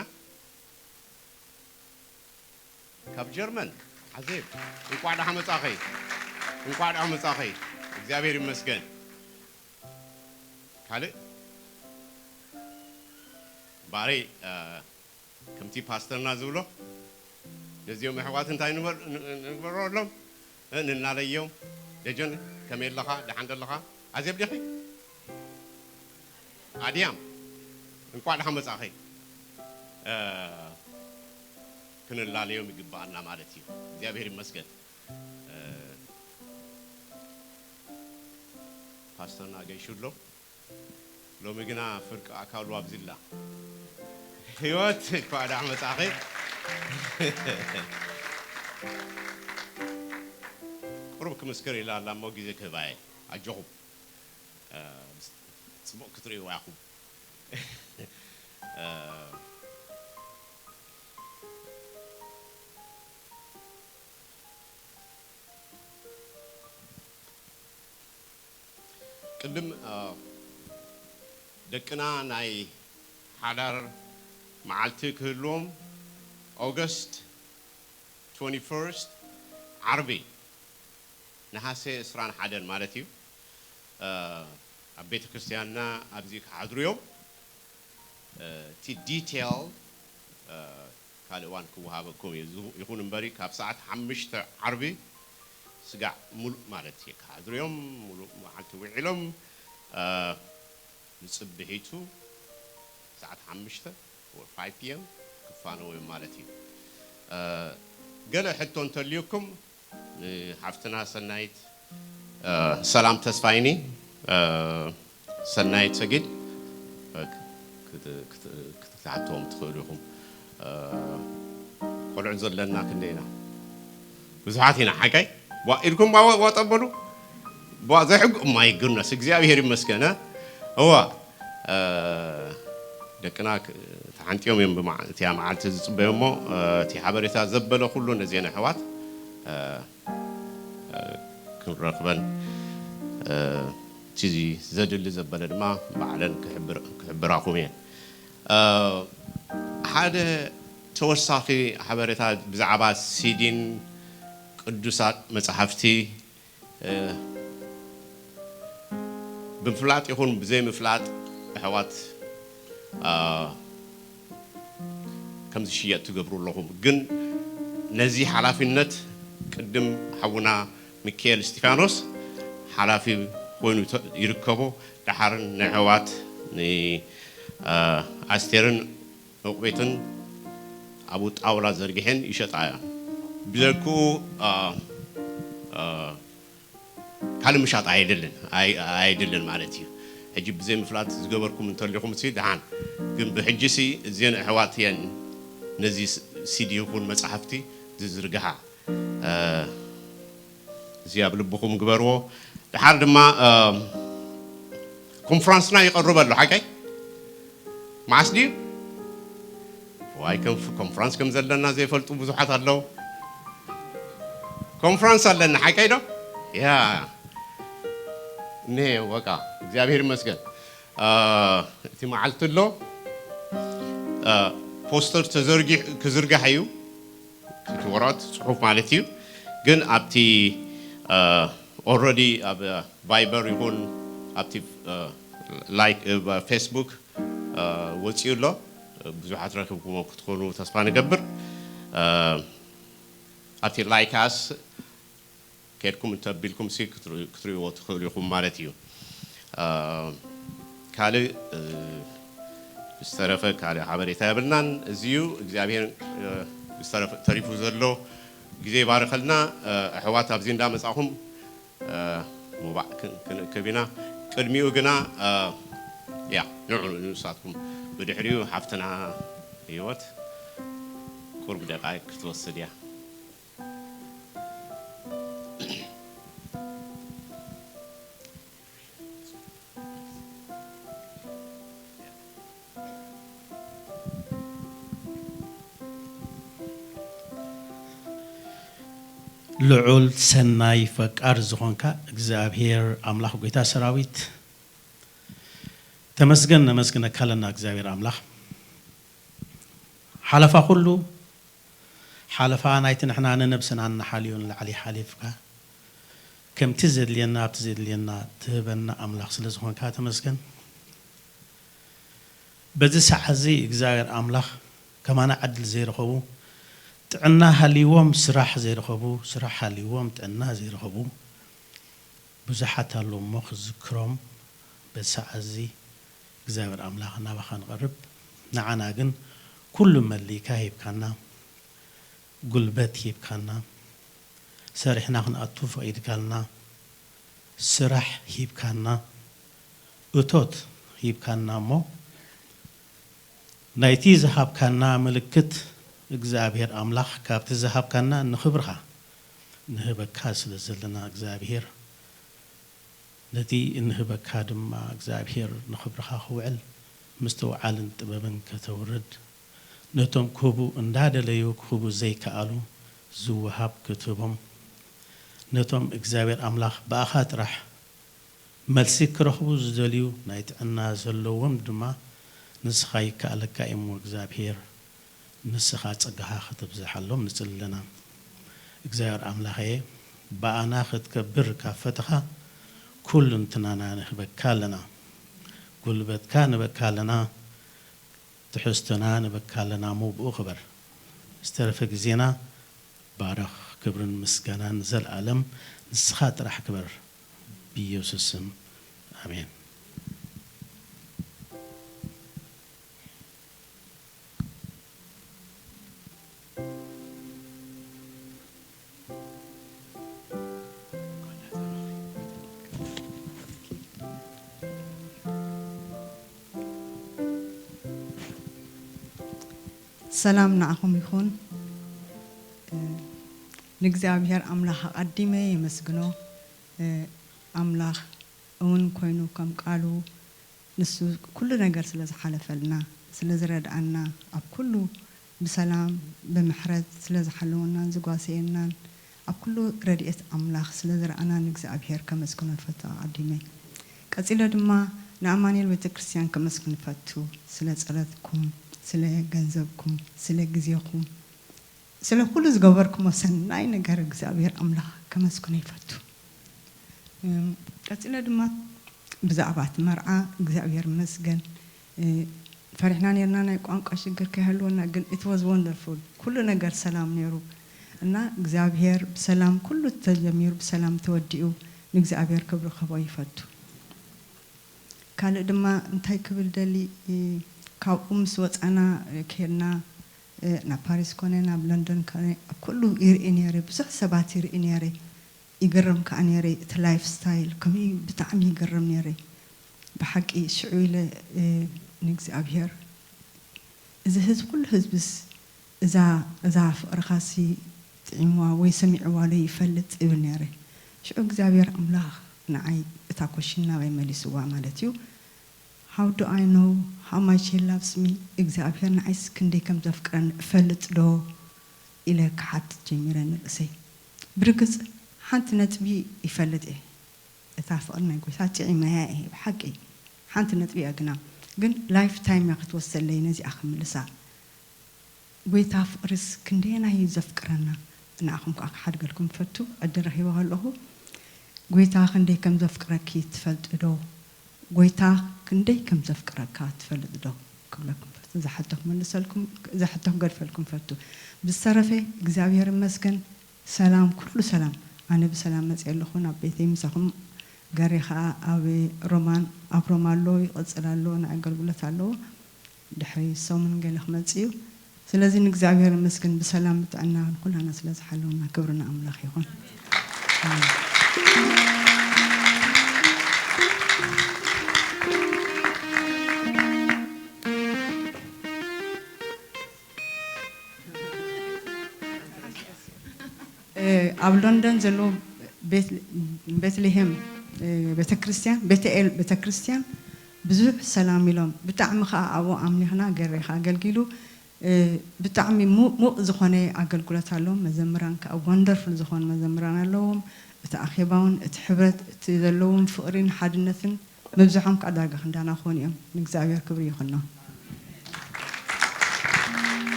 ካብ ጀርመን ዓዜብ፣ እንኳዕ ደሓ መጻኺ። እንኳዕ ደሓ መጻኺ። እግዚኣብሔር ይመስገን። ካልእ ባረይ፣ እ፣ ከምቲ ፓስተርና ዝብሎ ነዚኦም ኣሕዋት እንታይ ንበር-፣ ን-፣ ንግበረሎም? እ፣ ንላለዮም። ደጀን ከመይ ኣለኻ? ደሓን ደለኻ? ዓዜብ ዲኺ? ኣድያም፣ እንኳዕ ደሓን መጻኺ። እ፣ ክንላለዮም ይግብኣና ማለት እዩ። እግዚኣብሔር ይመስገን። እ፣ ፓስተርና ገይሹ ኣሎ። ሎሚ ግና ፍርቂ ኣካሉ ኣብዚላ። ህይወት፣ እንኳዕ ደሓን መጻኺ። ቁሩብ ክምስክር ኢላ ኣላ እሞ ግዜ ክህባ እየ። ኣጆኹም። እ፣ ጽቡቕ ክትርእይዋ ኢኹም። እ፣ ቅድም፣ እ፣ ደቅና ናይ ሓዳር መዓልቲ ክህልዎም ኦገስት ትዌንቲ ፈርስት ዓርቢ ነሃሰ ዕስራን ሓደን ማለት እዩ። እ፣ ኣብ ቤተ ክርስቲያንና ኣብዚ ክሓድሩ እዮም። እ፣ እቲ ዲቴል፣ እ፣ ካልእ እዋን ክወሃበኩም እዩ። ዝ-፣ ይኹን እምበሪ ካብ ሰዓት ሓሙሽተ ዓርቢ ስጋዕ ሙሉእ ማለት እዩ ክሓድሩ እዮም። ሙሉእ መዓልቲ ውዒሎም፣ እ፣ ንጽብሒቱ ሰዓት ሓሙሽተ or ፋይቭ ፒ ኤም ክፋነው እዮም ማለት እዩ። እ፣ ገለ ሕቶ እንተልዩኩም ንሓፍትና ሰናይት፣ እ፣ ሰላም ተስፋይኒ፣ እ፣ ሰናይት ሰጊድ፣ እ፣ ክት-፣ ክት-፣ ክትሓትዎም ትኽእሉ ኢኹም። እ፣ ቆልዑ ዘለና ክንደይና? ብዙሓት ኢና፣ ሓቀይ? ቧ ኢልኩም ቧ፣ ቧ፣ ቧ ጠበሉ? ቧ ዘይሕጉ፣ ማይ ጉድነስ፣ እግዚኣብሔር ይመስገን፣ እ? እዋ፣ እ፣ ደቅና ክ-፣ ተሓንጥዮም እዮም ብመዓ-፣ እቲያ መዓልቲ ዝጽበዩ እሞ፣ እ፣ እቲ ሓበሬታ ዘበለ ኩሉ ነዚአን ኣሕዋት፣ እ፣ እ፣ ክንረኽበን፣ እ፣ እቲ ዘድሊ ዘበለ ድማ ባዕለን ክሕብር-፣ ክሕብራኹም እየን። እ፣ ሓደ ተወሳኺ ሓበሬታ ብዛዕባ ሲዲን ቅዱሳት መጻሕፍቲ፣ እ፣ ብምፍላጥ ይኹን ብዘይምፍላጥ ኣሕዋት፣ እ፣ ከም ዝሽየጥ ትገብሩ ኣለኹም። ግን ነዚ ሓላፊነት ቅድም ሓውና ሚካኤል እስጢፋኖስ ሓላፊ ኮይኑ ተ-፣ ይርከቦ። ደሓርን ንኣሕዋት ን-፣ እ፣ ኣስቴርን ዕቁቤትን ኣብኡ ጣውላ ዘርጊሐን ይሸጣ እያ። ብዘይክኡ፣ እ፣ እ፣ ካልእ ምሻጥ ኣይደልን፣ ኣይ-፣ ኣይደልን ማለት እዩ። ሕጂ ብዘይ ምፍላጥ ዝገበርኩም እንተሊኹም ሲ ደሓን፣ ግን ብሕጂ ሲ እዚአን ኣሕዋት እየን ነዚ ስ-፣ ሲዲ ይኹን መጻሕፍቲ ዝዝርግሓ። እ፣ እዚ ኣብ ልብኹም ግበርዎ። ደሓር ድማ፣ እ፣ ኮንፍራንስና ይቐርብ ኣሎ፣ ሓቀይ? መዓስ ድዩ? ዋይ፣ ከም ኮንፍራንስ ከም ዘለና ዘይፈልጡ ብዙሓት ኣለዉ። ኮንፍራንስ ኣለና፣ ሓቀይ ዶ? ያ። እኔ በቃ፣ እግዚኣብሔር ይመስገን። እ፣ እቲ መዓልቲ ኣሎ፣ እ፣ ፖስተር ተዘርጊሕ-፣ ክዝርጋሕ እዩ። እቲ ወረቐት ጽሑፍ ማለት እዩ። ግን ኣብቲ፣ እ፣ ኦልረዲ ኣብ ቫይበር ይኹን ኣብቲ፣ እ፣ ላይክ፣ እ፣ ፌስቡክ፣ እ፣ ወጺኡ ኣሎ። ብዙሓት ረኺብኩሞ ክትኾኑ ተስፋ ንገብር። እ፣ ኣብቲ ላይካስ ከድኩም እንተቢልኩም ሲ ክትር-፣ ክትርእይዎ ትኽእሉ ኢኹም ማለት እዩ። እ፣ ካልእ፣ እ፣ ዝተረፈ ካልእ ሓበሬታ የብልናን። እዚ እዩ እግዚኣብሔር፣ እ፣ ዝተረፈ፣ ተሪፉ ዘሎ ግዜ ይባርኸልና። እ፣ ኣሕዋት ኣብዚ እንዳመጻኹም፣ እ፣ ሙባእ ክን-፣ ክንእክብ ኢና። ቅድሚኡ ግና፣ እ፣ ያ፣ ንዑ ንሳትኩም ብድሕሪኡ ሓፍትና ህይወት ቁሩብ ደቃይቅ ክትወስድ እያ። ልዑል ሰናይ ፈቃር ዝኾንካ እግዚኣብሔር ኣምላኽ ጐይታ ሰራዊት ተመስገን፣ ነመስግነካ ኣለና እግዚኣብሔር ኣምላኽ። ሓለፋ ኩሉ ሓለፋ ናይቲ ንሕና ንነብስና እንሓልዮ ንላዕሊ ሓሊፍካ ከምቲ ዘድልየና ኣብቲ ዘድልየና ትህበና ኣምላኽ ስለ ዝኾንካ ተመስገን። በዚ ሰዓት እዚ እግዚኣብሔር ኣምላኽ ከማና ዕድል ዘይረኸቡ፣ ጥዕና ሃልይዎም ስራሕ ዘይረኸቡ፣ ስራሕ ሃልይዎም ጥዕና ዘይረኸቡ ብዙሓት ኣለዉ እሞ ክዝክሮም በዚ ሰዓት እዚ እግዚኣብሔር ኣምላኽ ናባኻ ንቐርብ። ንዓና ግን ኩሉ መሊእካ ሂብካና፣ ጉልበት ሂብካና፣ ሰሪሕና ክንኣቱ ፈቒድካልና፣ ስራሕ ሂብካና፣ እቶት ሂብካና እሞ ናይቲ ዝሃብካና ምልክት እግዚኣብሔር ኣምላኽ ካብቲ ዝሃብካና ንኽብርኻ ንህበካ ስለ ዘለና እግዚኣብሔር ነቲ እንህበካ ድማ እግዚኣብሔር ንኽብርኻ ክውዕል ምስትውዓልን ጥበብን ከተውርድ ነቶም ክህቡ እንዳደለዩ ክህቡ ዘይከኣሉ ዝወሃብ ክትህቦም ነቶም እግዚኣብሔር ኣምላኽ ብኣኻ ጥራሕ መልሲ ክረኽቡ ዝደልዩ ናይ ጥዕና ዘለዎም ድማ ንስኻ ይከኣለካ እሞ እግዚኣብሔር ንስኻ ጸጋኻ ከተብዝሓሎም ንጽሊ ኣለና። እግዚኣብሔር ኣምላኸየ ብኣና ክትከብር ካብ ፈተኻ ኩሉ እንትናና ንህበካ ኣለና። ጉልበትካ ንበካ ኣለና። ትሕዝቶና ንበካ ኣለና እሞ ብኡ ክበር። ዝተረፈ ግዜና ባረኽ። ክብርን ምስጋናን ንዘለኣለም ንስኻ ጥራሕ ክበር። ብኢየሱስ ስም ኣሜን። ሰላም ንዓኹም ይኹን። ንእግዚኣብሔር ኣምላኽ ኣቐዲመ የመስግኖ። ኣምላኽ እውን ኮይኑ ከም ቃሉ ንሱ ኩሉ ነገር ስለ ዝሓለፈልና፣ ስለ ዝረድኣና፣ ኣብ ኩሉ ብሰላም ብምሕረት ስለ ዝሓለወናን ዝጓሰየናን፣ ኣብ ኩሉ ረድኤት ኣምላኽ ስለ ዝረኣና ንእግዚኣብሔር ከመስግኖ ይፈቱ ኣቐዲመ። ቀጺለ ድማ ንኣማኑኤል ቤተክርስትያን ከመስግን ይፈቱ፣ ስለ ጸሎትኩም፣ ስለ ገንዘብኩም፣ ስለ ግዜኹም፣ ስለ ኩሉ ዝገበርኩሞ ሰናይ ነገር እግዚኣብሔር ኣምላኽ ከመስግኖ ይፈቱ። እም፣ ቀጺለ ድማ ብዛዕባ እቲ መርዓ እግዚኣብሔር ይመስገን። እ፣ ፈሪሕና ነርና ናይ ቋንቋ ሽግር ከይህልወና፣ ግን it was wonderful። ኩሉ ነገር ሰላም ነይሩ እና እግዚኣብሔር ብሰላም ኩሉ ተጀሚሩ ብሰላም ተወዲኡ ንእግዚኣብሔር ክብሪ ክህቦ ይፈቱ። ካልእ ድማ እንታይ ክብል ደሊ፣ እ፣ ካብኡ ምስ ወጻና፣ እ፣ ከድና፣ እ፣ ናብ ፓሪስ ኮነ ናብ ለንደን ኮነ ኣብ ኩሉ ይርኢ ነይረ፣ ብዙሕ ሰባት ይርኢ ነይረ፣ ይግርም ከኣ ነይረ። እቲ ላይፍ ስታይል ከመይ ብጣዕሚ ይግርም ነይረ። ብሓቂ ሽዑ ኢለ፣ እ፣ ንእግዚኣብሔር እዚ ህዝቢ፣ ኩሉ ህዝብስ እዛ፣ እዛ ፍቕርኻሲ ጥዒምዋ ወይ ሰሚዕዋ ዶ ይፈልጥ? እብል ነይረ። ሽዑ እግዚኣብሔር ኣምላኽ ንዓይ እታ ኮሽን ናባይ መሊስዋ ማለት እዩ። How do I know how much he loves me? እግዚኣብሔር ንዓይስ ክንደይ ከም ዘፍቅረኒ እፈልጥ ዶ? ኢለ ክሓትት ጀሚረ ንርእሰይ። ብርግጽ ሓንቲ ነጥቢ ይፈልጥ እየ። እታ ፍቕሪ ናይ ጎይታ ጥዒመያ እየ፣ ብሓቂ። ሓንቲ ነጥቢ እያ ግና። ግን ላይፍ ታይም እያ ክትወስደለይ ነዚኣ ክምልሳ። ጎይታ ፍቕርስ ክንደየናይ እዩ ዘፍቅረና? ንዓኹም ከኣ ክሓድገልኩም ፈቱ፣ ዕድል ረኺበ ከለኹ፣ ጎይታ ክንደይ ከም ዘፍቅረኪ ትፈልጢ ዶ? ጎይታ ክንደይ ከም ዘፍቅረካ ትፈልጥ ዶ? ክብለኩም ፈቱ። እዛ ሕቶ ክምልሰልኩም፣ እዛ ሕቶ ክገድፈልኩም ፈቱ። ብዝተረፈ እግዚኣብሔር ይመስገን፣ ሰላም፣ ኩሉ ሰላም። ኣነ ብሰላም መጽየ ኣለኹ ናብ ቤተይ፣ ምሳኹም ገሬ ኸኣ ኣብ ሮማን፣ ኣብ ሮማ ኣሎ፣ ይቕጽል ኣሎ፣ ንኣገልግሎት ኣለዎ። ድሕሪ ሰሙን ገለ ክመጽእ እዩ። ስለዚ ንእግዚኣብሔር ይመስገን ብሰላም ብጥዕና ንኩላና ስለ ዝሓለወና ክብሪ ንኣምላኽ ይኹን። ኣሜን። እ፣ ኣብ ሎንደን ዘለዉ ቤት-፣ ቤትልሄም፣ እ፣ ቤተክርስትያን፣ ቤተኤል ቤተክርስትያን ብዙሕ ሰላም ኢሎም። ብጣዕሚ ኸኣ ኣብኡ ኣምሊኽና፣ ገሬ ኸኣ ኣገልጊሉ። እ፣ ብጣዕሚ ሙቕ፣ ሙቕ ዝኾነ ኣገልግሎት ኣለዎም። መዘምራን ከኣ ወንደርፉል ዝኾኑ መዘምራን ኣለዎም። እቲ ኣኼባ እውን፣ እቲ ሕብረት፣ እቲ ዘለዎም ፍቕሪን ሓድነትን ምብዝሖም ከኣ ዳርጋ ክንዳና ክኾኑ እዮም። ንእግዚኣብሔር ክብሪ ይኹኖ።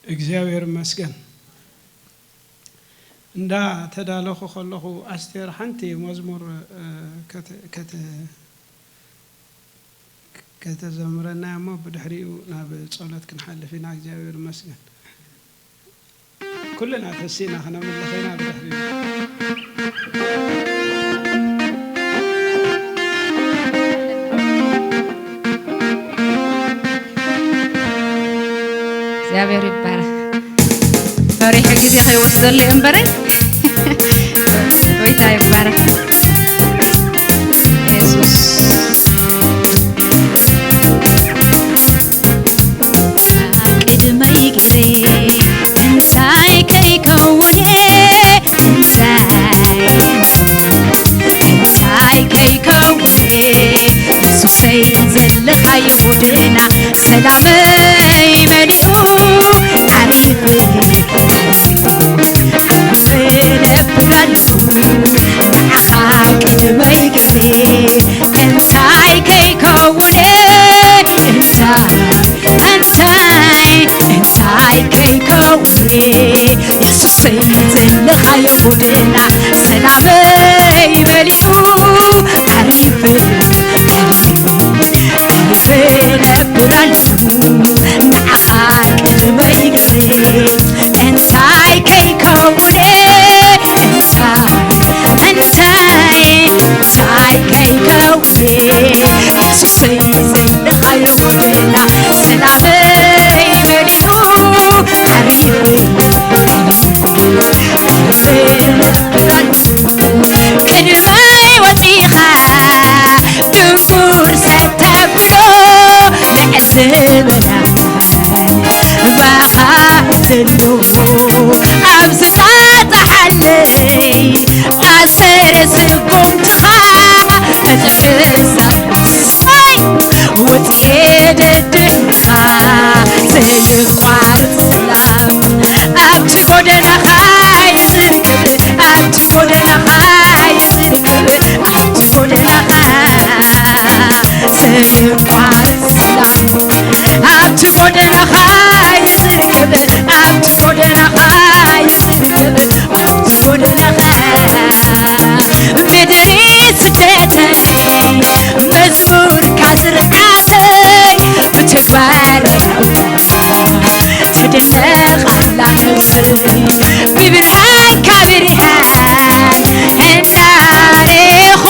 እግዚኣብሔር ይመስገን። እንዳ ተዳለኹ ከለኹ ኣስቴር ሓንቲ መዝሙር፣ እ፣ ከተ-፣ ከተ-፣ ከተዘምረና እሞ ብድሕሪኡ ናብ ጸሎት ክንሓልፍ ኢና። እግዚኣብሔር ይመስገን። ኩልና ተሲእና ክነምልኽ ኢና ብድሕሪኡ። እግዚኣብሔር ይባረክ። ፈሪሐ ግዜ ከይወስደሉ እየ እምበረይ። ጎይታ ይባረክ። የሱስ። ቅድመይ ግዜ እንታይ ከይከውን'የ፣ እንታይ፣ እንታይ ከይከውን'የ፣ የሱሰይ ዘለኻዮ ጎደና ሰላመይ መሊኡ ዓሪፉ ዓሪፉ ኣመስግነሉ ንዓኻ ቅድመይ ግዜ እንታይ ከይከውን'የ፣ እንታይ፣ እንታይ፣ እንታይ ከይከውን'የ፣ የሱሰይ ዘለኻዮ ጎደና ሰላመይ መሊኡ ዓሪፉ ዓሪፉ ኣመስግነሉ ንዓኻ ቅድመይ ግዜ እንታይ ከይከውን'የ፣ እንታይ፣ እንታይ፣ እንታይ ከይከውን'የ፣ የሱሰይ ዘለኻዮ ጎደና ኣብ ዝቃጣዓለይ ኣሰር ስጉምትኻ መጠበሳ ወጽኤ ደድንኻ ዘይቋርጽ ሰላም ኣብቲ ጎደናኻ ይዝርግብ ኣብቲ ጎደናኻ ይዝርግብ ኣብቲ ጎደናኻ ዘይቋርጽ ሰላም ኣብቲ ጎደናኻ ይዝርግብ ኣብቲ ጎደናኻ ይዝርግብ ኣብቲ ጎደናኻ ምድሪ ስደተይ መዝሙርካ ስርዓተይ ብተግባር ትድነቕ ኣላ ነብሰይ ብብርሃንካ ብርሃን እንዳሬኾ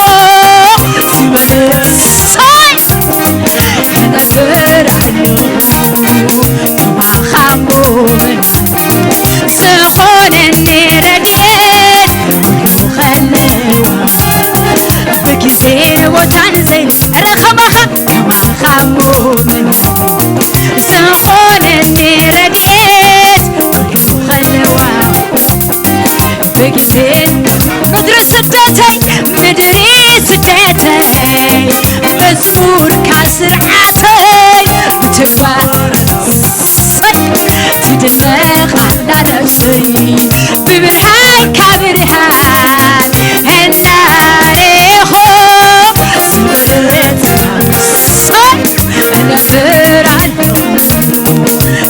ዝበርሶይ ክነብር ኣለኹ ከማኻ ሞመን ዝኾነኒ ረድኤት ከለዋ ብግዜን ቦታን ዘይንረኸባኻ ከማኻ ሞመን ዝኾነኒ ረድኤት ከለዋ ብግዜ ምድሪ ስደተይ ምድሪ ስደተይ መዝሙርካ ስርዓተይ ብተግባር ትድነቕ ኣላ ነብሰይ ብብርሃንካ ብርሃን እንዳሬኾ ዝበርት እነብር ኣለኹ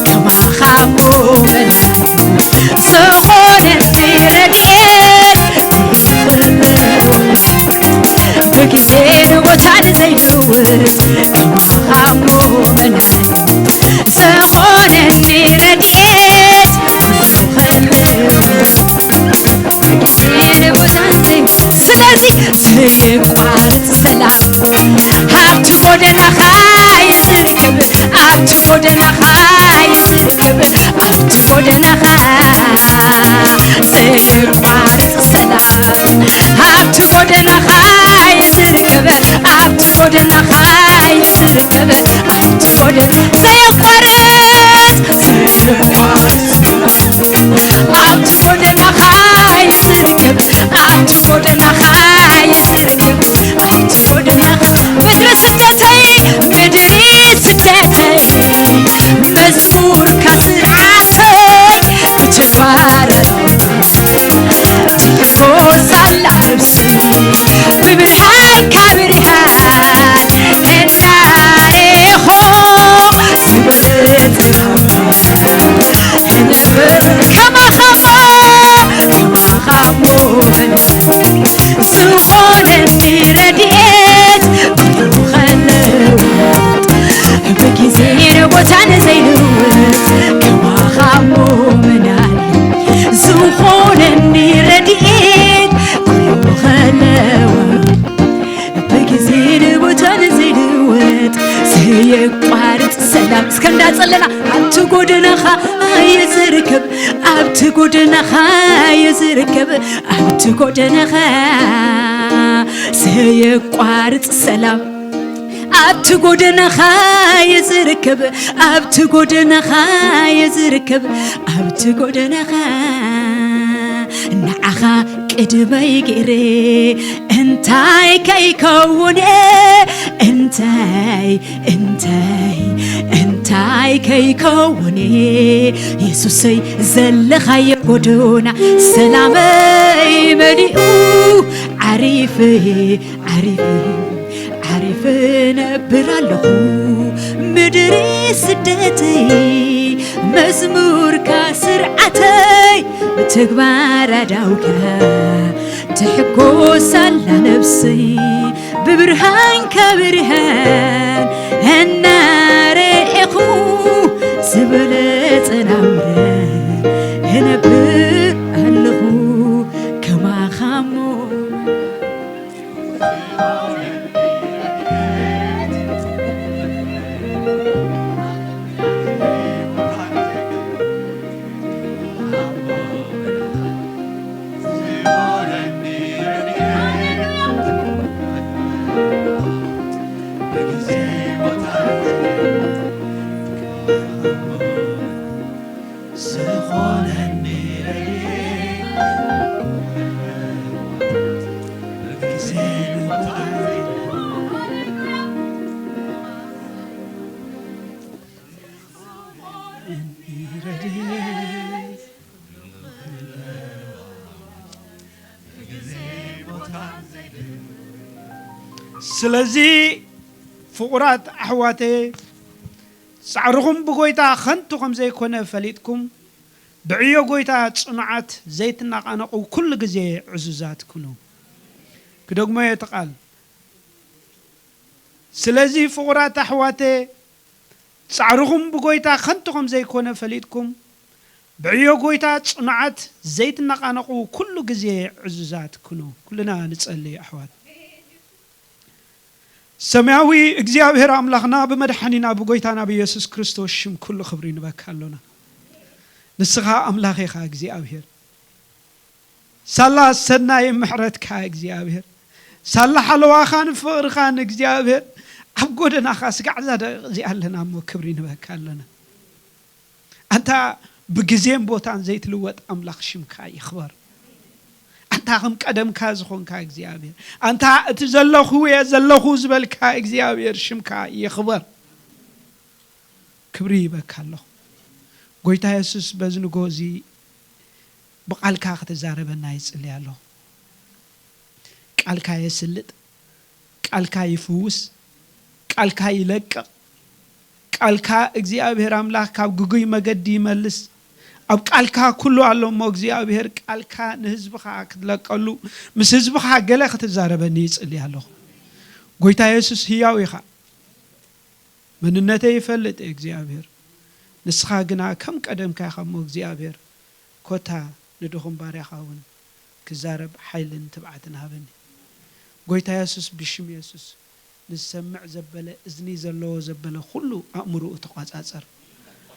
ከማኻ ሞመን ዝኾነኒ ረድኤት ብግዜን ቦታን ዘይልውጥ ከማኻ ሞመን ዝኾነኒ ረድኤት ብግዜን ቦታን ዘይልውጥ ስለዚ ዘይቋርጽ ሰላም ኣብቲ ጎደናኻ ይዝርግብ ኣብቲ ጎደናኻ ይዝርግብ ኣብቲ ጎደናኻ ዘይቋርጽ ሰላም ኣብቲ ጎደናኻ ይዝርግብ ኣብቲ ጎደናኻ ይዝርግብ ኣብቲ ጎደና ዘየቋርጽ ኣብቲ ጎደናኻ ይዝርግብ ኣብቲ ጎደናኻ ይዝርግብ ኣብቲ ጎደናኻ ምድሪ ስደተይ ምድሪ ስደተይ መዝሙርካ ስርዓተይ ብተግባር ትሕጎስ ኣላ ነብሲ ብብርሃንካ ብርሃን እንዳሬኾ ዝበርጽ ከማኻሞ ከማኻሞ ዝኾነኒ ረድኤት ከለዋ ብግዜን ቦታን ዘይልውጥ ከማኻሞ መናል ዝኾነኒ ረድኤት ኩሉ ከለዋ ብግዜን ቦታን ዘይልወጥ ዘየቋርጽ ሰላም እስከ እንዳጸለና ኣብቲ ጎደናኻ ይዝርከብ ኣብቲ ጎደናኻ ይዝርከብ ኣብቲ ጎደናኻ ዘየቋርጽ ሰላም ኣብቲ ጎደናኻ ይዝርከብ ኣብቲ ጎደናኻ ይዝርከብ ኣብቲ ጎደናኻ ንዓኻ ቅድመይ ገይረ እንታይ ከይከውን እንታይ እንታይ እንታይ ከይከውን የሱሰይ ዘለኻዮ ጎደና ሰላመይ መሊኡ ዓሪፈ ዓሪፈ ዓሪፈ ነብር ኣለኹ ምድሪ ስደተይ መዝሙርካ ስርዓተይ ብተግባር ኣዳውካ ትሕጎስ ኣላ ነብሰይ ብብርሃንካ ብርሃን እናረኤኹ ዝበለጸ ናብራ እነብር ኣለኹ ከማኻሞ ዝኾነኒ ስለዚ ፍቑራት ኣሕዋተየ፣ ጻዕርኹም ብጎይታ ኸንቱ ከም ዘይኮነ ፈሊጥኩም፣ ብዕዮ ጎይታ ጽኑዓት ዘይትነቓነቑ፣ ኩሉ ግዜ ዕዙዛት ኩኑ። ክደግሞ እየ እቲ ቃል። ስለዚ ፍቑራት ኣሕዋተየ፣ ጻዕርኹም ብጎይታ ኸንቱ ከም ዘይኮነ ፈሊጥኩም፣ ብዕዮ ጎይታ ጽኑዓት ዘይትነቓነቑ፣ ኩሉ ግዜ ዕዙዛት ኩኑ። ኩልና ንጸሊ ኣሕዋት። ሰማያዊ እግዚኣብሔር ኣምላኽና ብመድሓኒና ብጎይታና ብኢየሱስ ክርስቶስ ሽም ኩሉ ክብሪ ንበካ ኣሎና። ንስኻ ኣምላኽ ኢኻ እግዚኣብሔር። ሳላ ሰናይ ምሕረትካ እግዚኣብሔር፣ ሳላ ሓለዋኻን ፍቕርኻን እግዚኣብሔር፣ ኣብ ጎደናኻ ስጋዕ እዛ ደቂቕ እዚኣ ኣለና እሞ ክብሪ ንበካ ኣለና። ኣንታ ብግዜን ቦታን ዘይትልወጥ ኣምላኽ ሽምካ ይኽበር። ኣንታ ከም ቀደምካ ዝኾንካ እግዚኣብሔር፣ ኣንታ እቲ ዘለኹ እየ ዘለኹ ዝበልካ እግዚኣብሔር ሽምካ ይኽበር። ክብሪ ይበካ ኣለኹ። ጎይታ የሱስ በዚ ንጎ እዚ ብቓልካ ክትዛረበና ይጽሊ ኣለኹ። ቃልካ የስልጥ፣ ቃልካ ይፍውስ፣ ቃልካ ይለቅቕ፣ ቃልካ እግዚኣብሔር ኣምላኽ ካብ ግጉይ መገዲ ይመልስ። ኣብ ቃልካ ኩሉ ኣሎ እሞ እግዚኣብሔር ቃልካ ንህዝብኻ ክትለቀሉ፣ ምስ ህዝብኻ ገለ ክትዛረበኒ ይጽሊ ኣለኹ። ጎይታ የሱስ ህያው ኢኻ። መንነተይ ይፈልጥ እየ እግዚኣብሔር። ንስኻ ግና ከም ቀደምካ ኢኻ እሞ እግዚኣብሔር፣ ኮታ ንድኹም ባርያኻ እውን ክዛረብ ሓይልን ትብዓትን ሃበኒ። ጎይታ የሱስ፣ ብሽም የሱስ፣ ንዝሰምዕ ዘበለ፣ እዝኒ ዘለዎ ዘበለ ኩሉ ኣእምሮኡ ተቋጻጸር።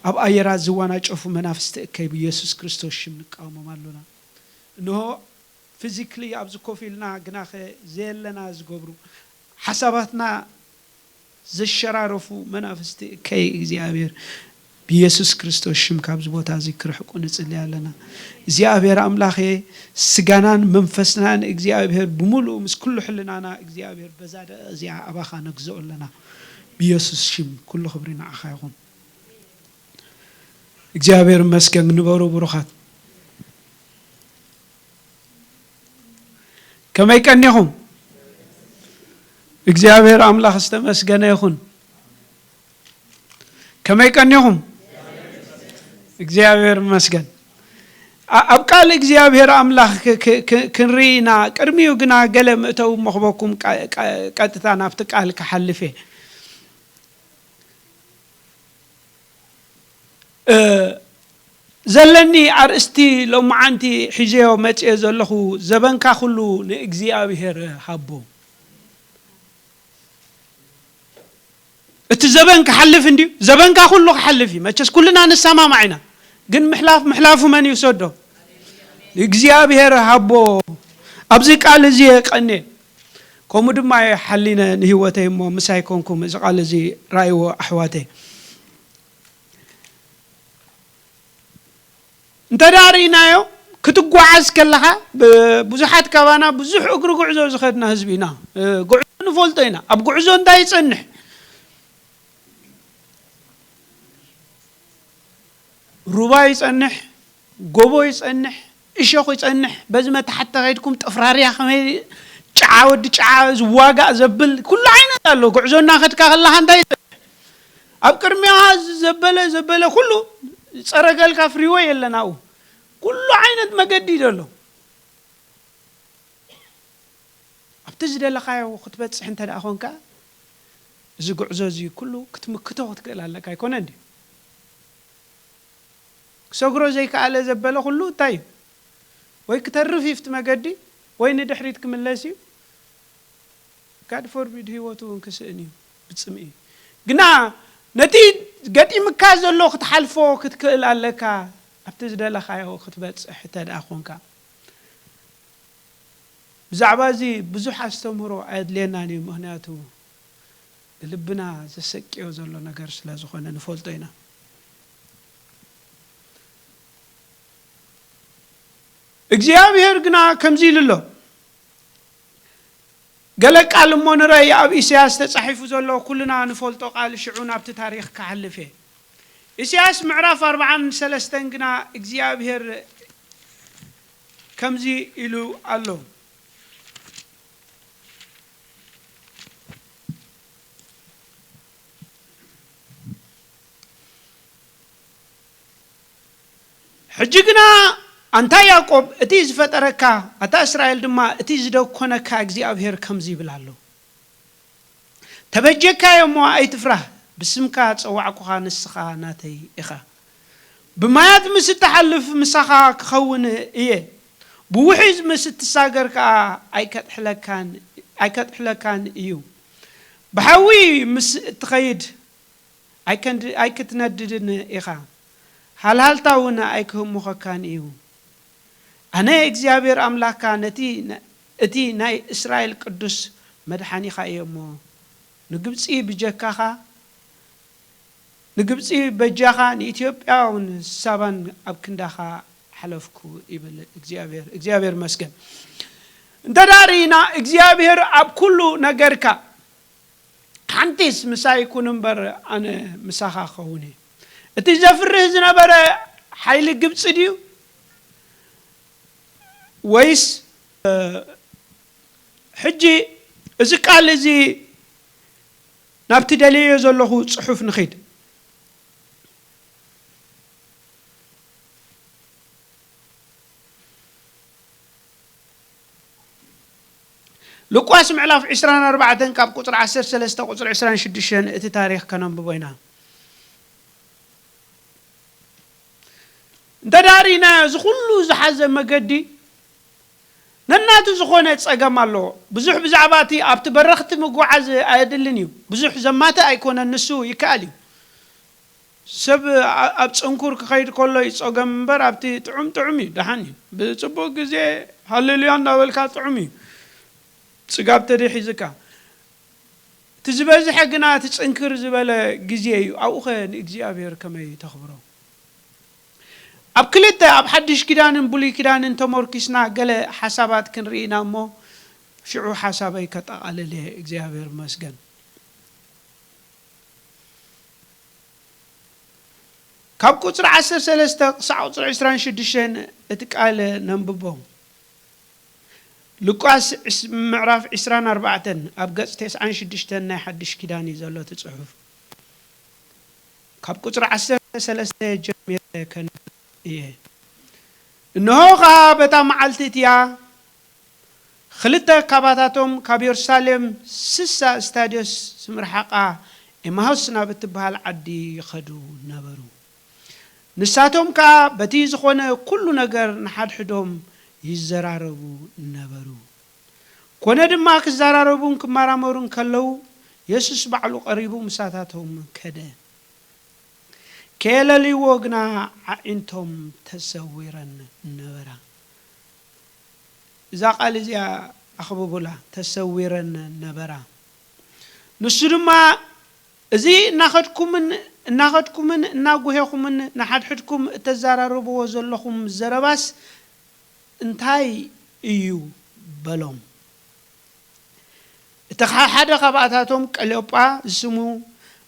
ኣብ ኣየራት ዝዋናጨፉ መናፍስቲ እከይ ብየሱስ ክርስቶስ ሽም ንቃወሞም ኣሎና። እንሆ ፊዚክሊ ኣብዚ ኮፍ ኢልና ግናኸ ዘየለና ዝገብሩ፣ ሓሳባትና ዘሸራረፉ መናፍስቲ እከይ እግዚኣብሔር ብየሱስ ክርስቶስ ሽም ካብዚ ቦታ እዚ ክርሕቁ ንጽሊ ኣለና። እግዚኣብሔር ኣምላኸ፣ ስጋናን መንፈስናን እግዚኣብሔር ብምሉኡ ምስ ኩሉ ሕልናና እግዚኣብሔር በዛ ደቂቕ እዚኣ ኣባኻ ነግዝኦ ኣለና። ብየሱስ ሽም ኩሉ ክብሪ ንዓኻ ይኹን። እግዚኣብሔር ይመስገን። ንበሩ ብሩኻት። ከመይ ቀኒኹም? እግዚኣብሔር ኣምላኽ ዝተመስገነ ይኹን። ከመይ ቀኒኹም? እግዚኣብሔር ይመስገን። ኣ-፣ ኣብ ቃል እግዚኣብሔር ኣምላኽ ክ-፣ ክ-፣ ክ-፣ ክንርኢ ኢና። ቅድሚኡ ግና ገለ ምእተው መኽበኩም ቀ-፣ ቀ-፣ ቀጥታ ናብቲ ቃል ክሓልፍ እየ። እ፣ ዘለኒ ኣርእስቲ ሎማዓንቲ ሒዘዮ መፅየ ዘለኹ፣ ዘበንካ ኩሉ ንእግዚኣብሔር ሃቦ። እቲ ዘበን ክሓልፍ እንድዩ፣ ዘበንካ ኩሉ ክሓልፍ እዩ። መቸስ ኩልና ንሰማማዕ ኢና። ግን ምሕላፍ፣ ምሕላፉ መን ይውሰዶ? እግዚኣብሔር ሃቦ። ኣብዚ ቃል እዚ የቀኔ። ከምኡ ድማ እየ ሓሊነ ንህይወተይ እሞ ምሳይ ኮንኩም እዚ ቃል እዚ ራእይዎ ኣሕዋተይ። እንተ ደኣ ርኢናዮ፣ ክትጓዓዝ ከለኻ፣ ብ-፣ ብዙሓት ካባና ብዙሕ እግሪ ጉዕዞ ዝኸድና ህዝቢ ኢና። እ፣ ጉዕዞ ንፈልጦ ኢና። ኣብ ጉዕዞ እንታይ ይጸንሕ? ሩባ ይጸንሕ፣ ጎቦ ይጸንሕ፣ እሾኽ ይጸንሕ። በዚ መታሕት ተኸይድኩም ጥፍራርያ ከመይ ጨዓ ወዲ ጨዓ ዝዋጋእ ዘብል ኩሉ ዓይነት ኣሎ። ጉዕዞ እናኸድካ ከለኻ እንታይ ይጸንሕ? ኣብ ቅድሚኻ ዘበለ፣ ዘበለ ኩሉ ዝጸረገልካ ፍሪወይ የለን ኣብኡ። ኩሉ ዓይነት መገዲ እዩ ዘሎ። ኣብቲ ዝደለኻዮ ክትበጽሕ እንተ ደኣ ኾንካ፣ እዚ ጉዕዞ እዚ ኩሉ ክትምክቶ ክትክእል ኣለካ ኣይኮነን ድዩ? ክሰግሮ ዘይከኣለ ዘበለ ኩሉ እንታይ እዩ? ወይ ክተርፍ እዩ ኣብቲ መገዲ፣ ወይ ንድሕሪት ክምለስ እዩ። God forbid፣ ህይወቱ እውን ክስእን እዩ ብጽምኢ። ግና ነቲ ገጢምካ ዘሎ ክትሓልፎ ክትክእል ኣለካ፣ ኣብቲ ዝደለኻዮ ክትበጽሕ እንተ ደኣ ኾንካ። ብዛዕባ እዚ ብዙሕ ኣስተምህሮ ኣየድልየናን እዩ፣ ምኽንያቱ ንልብና ዘሰቅዮ ዘሎ ነገር ስለ ዝኾነ ንፈልጦ ኢና። እግዚኣብሔር ግና ከምዚ ኢሉ ኣሎ። ገለ ቃል እሞ ንረኣይ፣ ኣብ ኢሳያስ ተጻሒፉ ዘሎ ኩልና ንፈልጦ ቃል፣ ሽዑ ናብቲ ታሪኽ ክሓልፍ እየ። ኢሳያስ ምዕራፍ ኣርብዓን ሰለስተን ግና እግዚኣብሔር ከምዚ ኢሉ ኣሎ። ሕጂ ግና ኣንታ ያዕቆብ፣ እቲ ዝፈጠረካ፣ ኣታ እስራኤል ድማ፣ እቲ ዝደኮነካ እግዚኣብሔር ከምዚ ይብል ኣሎ፣ ተበጀካዮ እሞ ኣይትፍራህ፣ ብስምካ ጸዋዕኩኻ፣ ንስኻ ናተይ ኢኻ። ብማያት ምስ እትሓልፍ ምሳኻ ክኸውን እየ፣ ብውሒዝ ምስ እትሳገር ከኣ ኣይከጥሕለካን፣ ኣይከጥሕለካን እዩ። ብሓዊ ምስ እትኸይድ ኣይከንድ-፣ ኣይክትነድድን ኢኻ፣ ሃልሃልታ እውን ኣይክህምኾካን እዩ። ኣነ እግዚኣብሔር ኣምላኽካ ነቲ ነ-፣ እቲ ናይ እስራኤል ቅዱስ መድሓኒኻ እየ እሞ፣ ንግብጺ ብጀካኻ፣ ንግብጺ በጃኻ፣ ንኢትዮጵያ እውን ሳባን ኣብ ክንዳኻ ሓለፍኩ ይብል እግዚኣብሔር። እግዚኣብሔር መስገን። እንተ ደኣ ርኢና እግዚኣብሔር ኣብ ኩሉ ነገርካ ሓንቲስ ምሳይ ኩን እምበር ኣነ ምሳኻ ክኸውን እየ። እቲ ዘፍርህ ዝነበረ ሓይሊ ግብጺ ድዩ? ወይስ፣ እ፣ ሕጂ እዚ ቃል እዚ ናብቲ ደልየዮ ዘለኹ ጽሑፍ ንኺድ። ሉቃስ ምዕላፍ ዕስራን ኣርባዕተን ካብ ቁጽሪ ዓሰርተ ሰለስተ ቁጽሪ ዕስራን ሽዱሽተን እቲ ታሪኽ ከነንብቦ ኢና። እንተ ደኣ ርኢናዮ፣ እዚ ኩሉ ዝሓዘ መገዲ ነናቱ ዝኾነ ጸገም ኣለዎ። ብዙሕ ብዛዕባ እቲ ኣብቲ በረኽቲ ምጉዓዝ ኣየድልን እዩ። ብዙሕ ዘማትእ ኣይኮነን፣ ንሱ ይከኣል እዩ። ሰብ ኣ-፣ ኣብ ጽንኩር ክኸይድ ከሎ እዩ ጸገም እምበር፣ ኣብቲ ጥዑም ጥዑም እዩ፣ ደሓን እዩ። ብጽቡቕ ግዜ ሃሌሉያ እናበልካ ጥዑም እዩ። ጽጋብ ተደይ ሒዝካ። እቲ ዝበዝሐ ግና እቲ ጽንክር ዝበለ ግዜ እዩ። ኣብኡኸ ንእግዚኣብሔር ከመይ ተኽብሮ? ኣብ ክልተ፣ ኣብ ሓድሽ ኪዳንን ብሉይ ኪዳንን ተመርኪስና ገለ ሓሳባት ክንርኢ ኢና እሞ፣ ሽዑ ሓሳበይ ከጠቓልል እየ። እግዚኣብሔር ይመስገን። ካብ ቁጽሪ ዓሰርተ ሰለስተ ክሳዕ ቁጽሪ ዕስራን ሽዱሽተን እቲ ቃል ነንብቦ። ሉቃስ ዕስ-፣ ምዕራፍ ዕስራን ኣርባዕተን ኣብ ገጽ ተስዓን ሽዱሽተን ናይ ሓድሽ ኪዳን እዩ ዘሎ እቲ ጽሑፍ። ካብ ቁጽሪ ዓሰርተ ሰለስተ ጀሚረ ከንብብ እየ። እንሆ ኸኣ በታ መዓልቲ እቲኣ ክልተ ካባታቶም ካብ የሩሳሌም ስሳ ስታድዮስ ዝምርሓቓ ኤማሁስ ናብ እትበሃል ዓዲ ይኸዱ ነበሩ። ንሳቶም ከኣ በቲ ዝኾነ ኩሉ ነገር ንሓድሕዶም ይዘራረቡ ነበሩ። ኮነ ድማ ክዘራረቡን ክመራመሩን ከለዉ፣ የሱስ ባዕሉ ቀሪቡ ምሳታቶም ከደ። ከየለልይዎ ግና ኣዒንቶም ተሰዊረን ነበራ። እዛ ቃል እዚኣ ኣኽብቡላ፣ ተሰዊረን ነበራ። ንሱ ድማ፣ "እዚ እናኸድኩምን፣ እናኸድኩምን እናጉሄኹምን ንሓድሕድኩም እተዘራርብዎ ዘለኹም ዘረባስ እንታይ እዩ?" በሎም። እቲ ኻ-፣ ሓደ ካብኣታቶም ቀልዮጳ ዝስሙ፣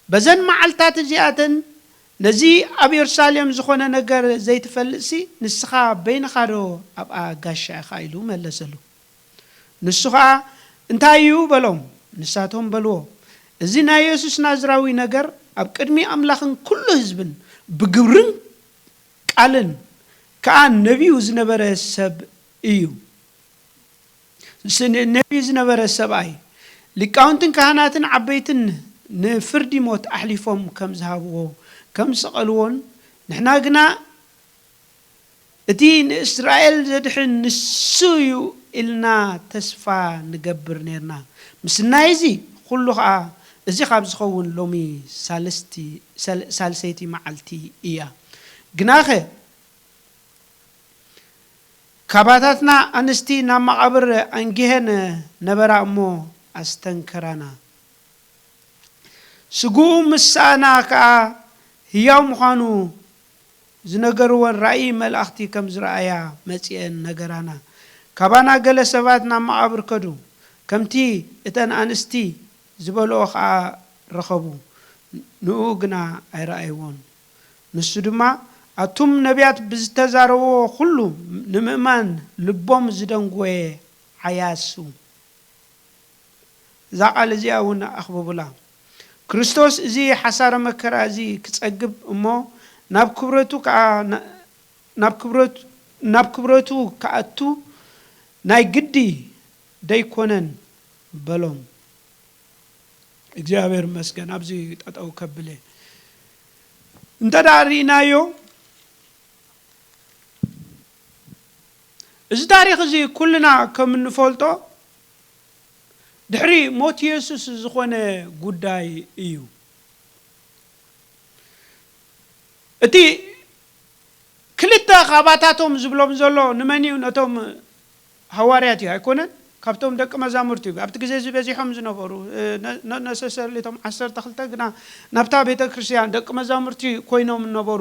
"በዘን መዓልታት እዚኣተን ነዚ ኣብ የሩሳሌም ዝኾነ ነገር ዘይትፈልጥሲ፣ ንስኻ በይንኻ ዶ ኣብኣ ጋሻ ኢኻ?" ኢሉ መለሰሉ። ንሱ ኸኣ፣ "እንታይ እዩ?" በሎም። ንሳቶም በልዎ፣ "እዚ ናይ የሱስ ናዝራዊ ነገር ኣብ ቅድሚ ኣምላኽን ኩሉ ህዝብን ብግብርን ቃልን ከኣ ነቢዩ ዝነበረ ሰብ እዩ። ስ-፣ ን-፣ ነቢዩ ዝነበረ ሰብኣይ፣ ሊቃውንትን ካህናትን ዓበይትን ንፍርዲ ሞት ኣሕሊፎም ከም ዝሃብዎ፣ ከም ዝሰቐልዎን፣ ንሕና ግና እቲ ንእስራኤል ዘድሕን ንሱ እዩ ኢልና ተስፋ ንገብር ኔርና። ምስናይ እዚ ኩሉ ኸኣ፣ እዚ ካብ ዝኸውን ሎሚ ሳልስቲ-፣ ሳል-፣ ሳልሰይቲ መዓልቲ እያ። ግናኸ፣ ካባታትና ኣንስቲ ናብ መቓብር ኣንጊሀን ነበራ እሞ ኣስተንከራና። ስግኡ ምስ ሰኣና ከኣ ህያው ምዃኑ ዝነገርወን ራእይ መላእኽቲ ከም ዝረኣያ መጺኤን ነገራና። ካባና ገለ ሰባት ናብ መቓብር ከዱ፣ ከምቲ እተን ኣንስቲ ዝበልኦ ኸኣ ረኸቡ፣ ንእኡ ግና ኣይረኣይዎን። ንሱ ድማ፣ ኣቱም ነቢያት ብዝተዛረብዎ ኹሉ ንምእማን ልቦም ዝደንጎየ ዓያሱ። እዛ ቃል እዚኣ እውን ኣኽብቡላ። ክርስቶስ እዚ ሓሳረ መከራ እዚ ክጸግብ እሞ ናብ ክብረቱ ከኣ ና-፣ ናብ ክብረቱ ክኣቱ ናይ ግዲ ደይኮነን በሎም። እግዚኣብሔር ይመስገን። ኣብዚ ጠጠው ከብለ እንተ ደኣ ርኢናዮ፣ እዚ ታሪኽ እዚ ኩልና ከም እንፈልጦ ድሕሪ ሞት የሱስ ዝኾነ ጉዳይ እዩ። እቲ ክልተ ካባታቶም ዝብሎም ዘሎ ንመን እዩ? ነቶም ሃዋርያት እዩ ኣይኮነን? ካብቶም ደቂ መዛሙርቲ እዩ። ኣብቲ ግዜ እዚ በዚሖም ዝነበሩ፣ ነ-፣ ነ-፣ ነሰሰርሊ እቶም ዓሰርተ ክልተ ግና ናብታ ቤተ ክርስቲያን ደቂ መዛሙርቲ ኮይኖም ነበሩ።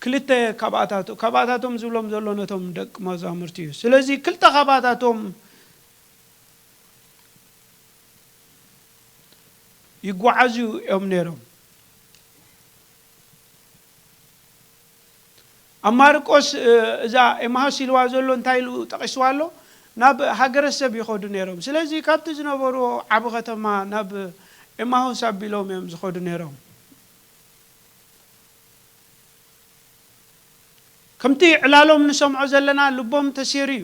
ክልተ ካብኣታቶ-፣ ካብኣታቶም ዝብሎም ዘሎ ነቶም ደቂ መዛሙርቲ እዩ። ስለዚ ክልተ ካባታቶም ይጓዓዙ እዮም ነይሮም። ኣብ ማርቆስ፣ እ፣ እዛ ኤማሁስ ኢልዋ ዘሎ እንታይ ኢሉ ጠቒስዋ ኣሎ? ናብ ሃገረ ሰብ ይኸዱ ነይሮም። ስለዚ ካብቲ ዝነበርዎ ዓቢ ከተማ ናብ ኤማሁስ ኣቢሎም እዮም ዝኸዱ ነይሮም። ከምቲ ዕላሎም ንሰምዖ ዘለና ልቦም ተሴሩ እዩ።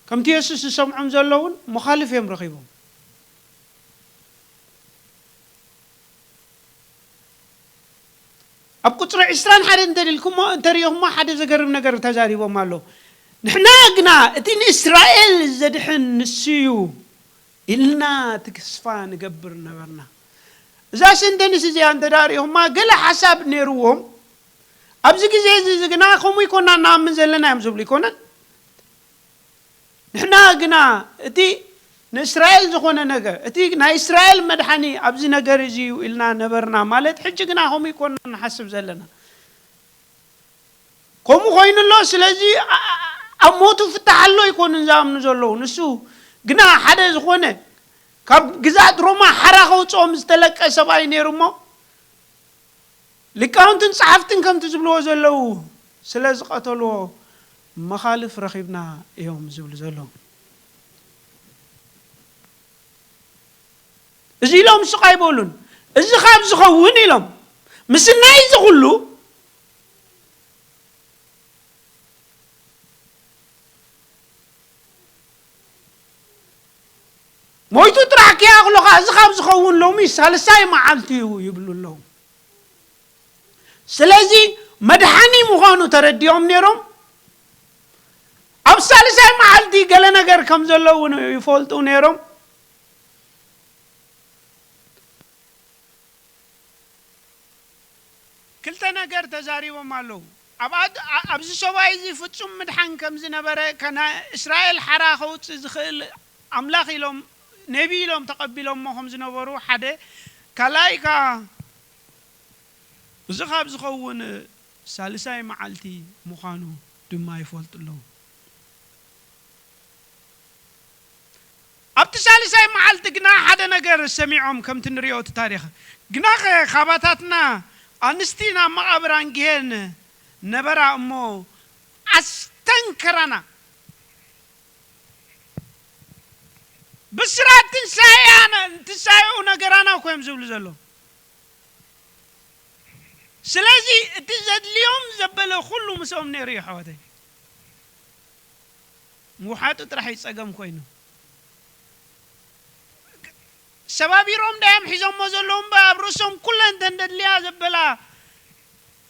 ከምቲ የሱስ ዝሰምዖም ዘሎ እውን መኻልፍ እዮም ረኺቦም። ኣብ ቁጽሪ ዕስራን ሓደን እንተድልኩሞ፣ እንተሪእኹሞ ሓደ ዘገርም ነገር ተዛሪቦም ኣሎ። ንሕና ግና እቲ ንእስራኤል ዘድሕን ንሱ እዩ ኢልና ተስፋ ንገብር ነበርና። እዛ ሰንተንስ እዚኣ እንተ ደኣ ሪእኹማ፣ ገለ ሓሳብ ነይርዎም። ኣብዚ ግዜ እዚ ግና ከምኡ ይኮና ንኣምን ዘለና እዮም ዝብሉ ይኮነን። ንሕና ግና እቲ ንእስራኤል ዝኾነ ነገር፣ እቲ ናይ እስራኤል መድሓኒ ኣብዚ ነገር እዚ እዩ ኢልና ነበርና። ማለት ሕጂ ግና ከምኡ ይኮና ንሓስብ ዘለና። ከምኡ ኮይኑ ኣሎ። ስለዚ ኣ-፣ ኣ-፣ ኣብ ሞቱ ፍታሕ ኣሎ ኣይኮኑን ዝኣምኑ ዘለዉ። ንሱ ግና ሓደ ዝኾነ ካብ ግዝኣት ሮማ ሓራ ከውፅኦም ዝተለቀ ሰብኣይ ነይሩ እሞ፣ ሊቃውንትን ጸሓፍትን ከምቲ ዝብልዎ ዘለዉ ስለ ዝቐተልዎ መኻልፍ ረኺብና እዮም ዝብሉ ዘለዉ። እዚ ኢሎም ስቕ ኣይበሉን። እዚ ካብ ዝኸውን ኢሎም፣ ምስናይ እዚ ኩሉ ሞይቱ ጥራሕ ከይኣኽሎ ኸዓ፣ እዚ ካብ ዝኸውን ሎሚ ሳልሳይ መዓልቲ እዩ ይብሉ ኣለዉ። ስለዚ መድሓኒ ምዃኑ ተረዲኦም ነይሮም። ኣብ ሳልሳይ መዓልቲ ገለ ነገር ከም ዘሎ እውን ይፈልጡ ነይሮም። ክልተ ነገር ተዛሪቦም ኣለዉ። ኣብ ኣድ-፣ ኣ-፣ ኣብዚ ሰብኣይ እዚ ፍጹም ምድሓን ከም ዝነበረ፣ ከና-፣ እስራኤል ሓራ ከውጽእ ዝኽእል ኣምላኽ ኢሎም፣ ነቢ ኢሎም ተቐቢሎሞ ከም ዝነበሩ ሓደ፣ ካልኣይ ከኣ እዚ ካብ ዝኸውን ሳልሳይ መዓልቲ ምዃኑ ድማ ይፈልጡ ኣለዉ። ኣብቲ ሳልሳይ መዓልቲ ግና ሓደ ነገር ሰሚዖም፣ ከምቲ ንሪኦ እቲ ታሪኽ። ግናኸ ካባታትና ኣንስቲ ናብ መቓብር ኣንጊሄን ነበራ እሞ ኣስተንከራና። ብስራት ትንሳኤ ኣነ-፣ ትንሳኤኡ ነገራና እኮ እዮም ዝብሉ ዘለዉ። ስለዚ እቲ ዘድልዮም ዘበለ ኩሉ ምስኦም ነይሩ እዩ፣ ኣሕዋተይ። ምውሓጡ ጥራሕ እዩ ጸገም ኮይኑ። ሰባቢሮም ዳዮም ሒዞሞ ዘለዉ እምበር፣ ኣብ ርእሶም ኩለን እተን ዘድልያ ዘበላ፣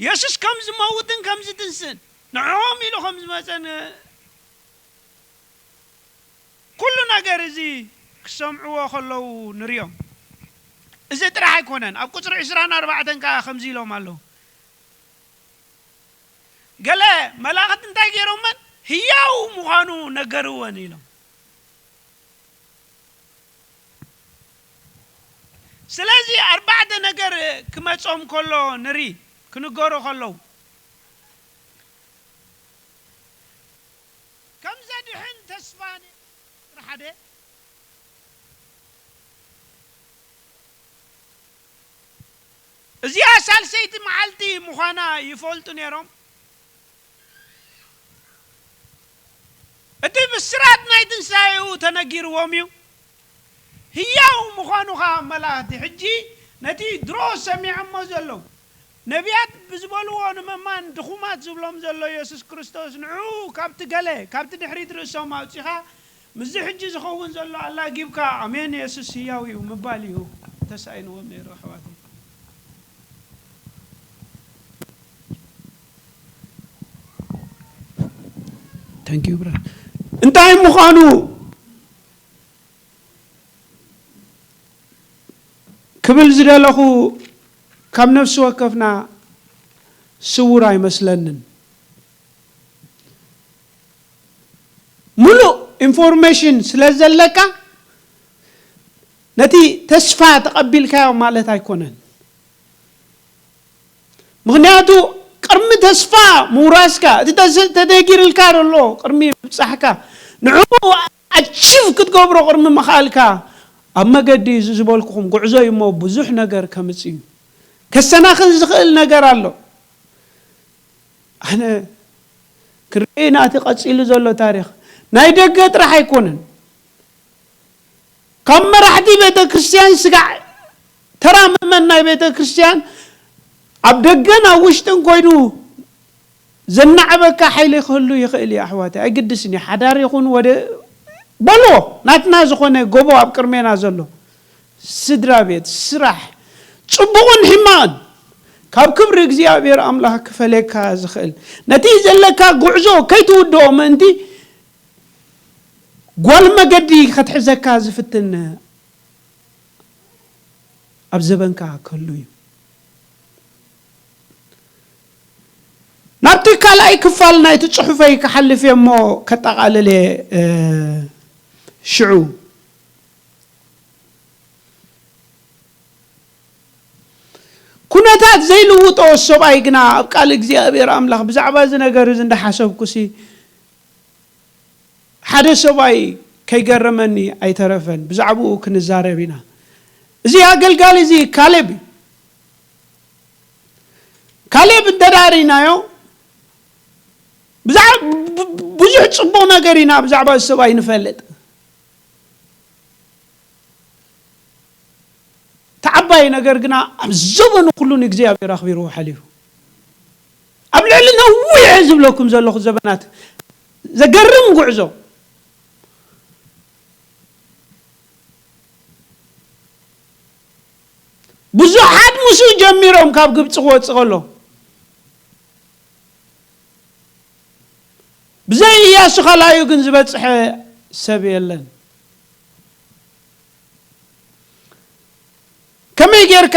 የሱስ ከም ዝመውትን ከም ዝትንስን፣ ንዕኦም ኢሉ ከም ዝመጸን ኩሉ ነገር እዚ ክሰምዕዎ ከለዉ ንሪኦም። እዚ ጥራሕ ኣይኮነን። ኣብ ቁጽሪ ዕስራን ኣርባዕተን ከኣ ከምዚ ኢሎም ኣለዉ። ገለ መላእኽቲ እንታይ ገይሮመን? ህያው ምዃኑ ነገርወን ኢሎም። ስለዚ ኣርባዕተ ነገር ክመጾም ከሎ ንሪ፣ ክንገሩ ከለዉ። ከም ዘድሕን ተስፋ ነ-፣ ቁጽሪ ሓደ። እዚኣ ሳልሰይቲ መዓልቲ ምዃና ይፈልጡ ነይሮም። እቲ ብስራት ናይ ትንሳኤኡ ተነጊርዎም እዩ። ህያው ምዃኑ ኸዓ መላእኽቲ ሕጂ ነቲ ድሮ ሰሚዖሞ ዘለዉ ነቢያት ብዝበልዎ ንምእማን ድኹማት ዝብሎም ዘሎ የሱስ ክርስቶስ፣ ንዕኡ ካብቲ ገለ፣ ካብቲ ድሕሪት ርእሶም ኣውጺኻ፣ ምስዚ ሕጂ ዝኸውን ዘሎ ኣላጊብካ፣ ኣሜን፣ የሱስ ህያው እዩ ምባል እዩ ተሳኢንዎም ነይሩ፣ ኣሕዋተይ። Thank you, ብራ። እንታይ ምዃኑ ክብል ዝደለኹ፣ ካብ ነፍሲ ወከፍና ስውር ኣይመስለንን። ሙሉእ ኢንፎርሜሽን ስለ ዘለካ፣ ነቲ ተስፋ ተቐቢልካዮ ማለት ኣይኮነን። ምኽንያቱ፣ ቅድሚ ተስፋ ምውራስካ፣ እቲ ተስ-፣ ተደጊርልካ ዘሎ ቅድሚ ምብጻሕካ፣ ንዕኡ ኣቺቭ ክትገብሮ ቅድሚ ምኽኣልካ፣ ኣብ መገዲ እዚ ዝበልኩኹም ጉዕዞ እዩ እሞ፣ ብዙሕ ነገር ከምጽእ እዩ። ከሰናኽል ዝኽእል ነገር ኣሎ። ኣነ ክርኢ ናቲ ቀጺሉ ዘሎ ታሪኽ ናይ ደገ ጥራሕ ኣይኮነን። ካብ መራሕቲ ቤተ ክርስቲያን ስጋዕ ተራ ምእመን ናይ ቤተ ክርስቲያን ኣብ ደገን ኣብ ውሽጥን ኮይኑ ዘናዕበካ ሓይሊ ክህሉ ይኽእል እዩ ኣሕዋተይ። ኣይግድስን እዩ። ሓዳር ይኹን ወደ በልዎ፣ ናትና ዝኾነ ጎቦ ኣብ ቅድሜና ዘሎ፣ ስድራ ቤት፣ ስራሕ፣ ጽቡቕን ሕማቕን፣ ካብ ክብሪ እግዚኣብሔር ኣምላኽ ክፈልየካ ዝኽእል፣ ነቲ ዘለካ ጉዕዞ ከይትውድኦ ምእንቲ ጓል መገዲ ከትሕዘካ ዝፍትን ኣብ ዘበንካ ክህሉ እዩ። ናብቲ ካልኣይ ክፋል ናይቲ ጽሑፈይ ክሓልፍ እየ እሞ ከጠቓልል እየ፣ እ፣ ሽዑ። ኩነታት ዘይልውጦ ሰብኣይ ግና ኣብ ቃል እግዚኣብሔር ኣምላኽ ብዛዕባ እዚ ነገር እዚ እንዳሓሰብኩሲ፣ ሓደ ሰብኣይ ከይገረመኒ ኣይተረፈን። ብዛዕባኡ ክንዛረብ ኢና። እዚ ኣገልጋሊ እዚ ካሌብ እዩ። ካሌብ እንተ ደኣ ርኢናዮ፣ ብዛዕ-፣ ብ-፣ ብ-፣ ብዙሕ ጽቡቕ ነገር ኢና ብዛዕባ እዚ ሰብኣይ ንፈልጥ። እቲ ዓባይ ነገር ግና፣ ኣብ ዘበኑ ኩሉ ንእግዚኣብሔር ኣኽቢርዎ ሓሊፉ። ኣብ ልዕሊ ነዊሕ ዝብለኩም ዘለኹ ዘበናት፣ ዘገርም ጉዕዞ። ብዙሓት ምስኡ ጀሚሮም ካብ ግብጺ ክወጽእ ከሎ። ብዘይ ኢያሱ ካልኣዩ ግን ዝበጽሐ ሰብ የለን። ከመይ ጌርካ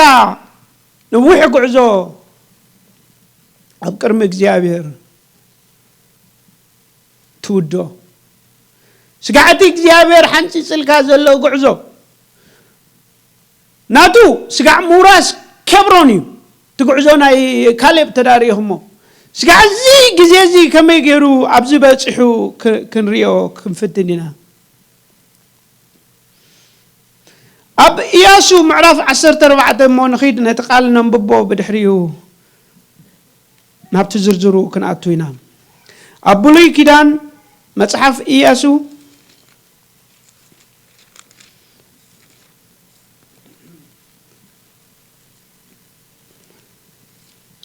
ነዊሕ ጉዕዞ ኣብ ቅድሚ እግዚኣብሔር ትውዶ? ስጋዕ እቲ እግዚኣብሔር ሓንጺጽልካ ዘሎ ጉዕዞ ናቱ ስጋዕ ምውራስ ኬብሮን እዩ። እቲ ጉዕዞ ናይ ካሌብ ተዳሪእኹሞ፣ ስጋዕ እዚ ግዜ እዚ ከመይ ገይሩ ኣብዚ በጺሑ ክ-፣ ክንሪኦ ክንፍትን ኢና። ኣብ ኢያሱ ምዕራፍ ዓሰርተ ኣርባዕተ እሞ ንኺድ፣ ነቲ ቃል ነንብቦ፣ ብድሕሪኡ ናብቲ ዝርዝሩ ክንኣቱ ኢና። ኣብ ብሉይ ኪዳን መጽሓፍ ኢያሱ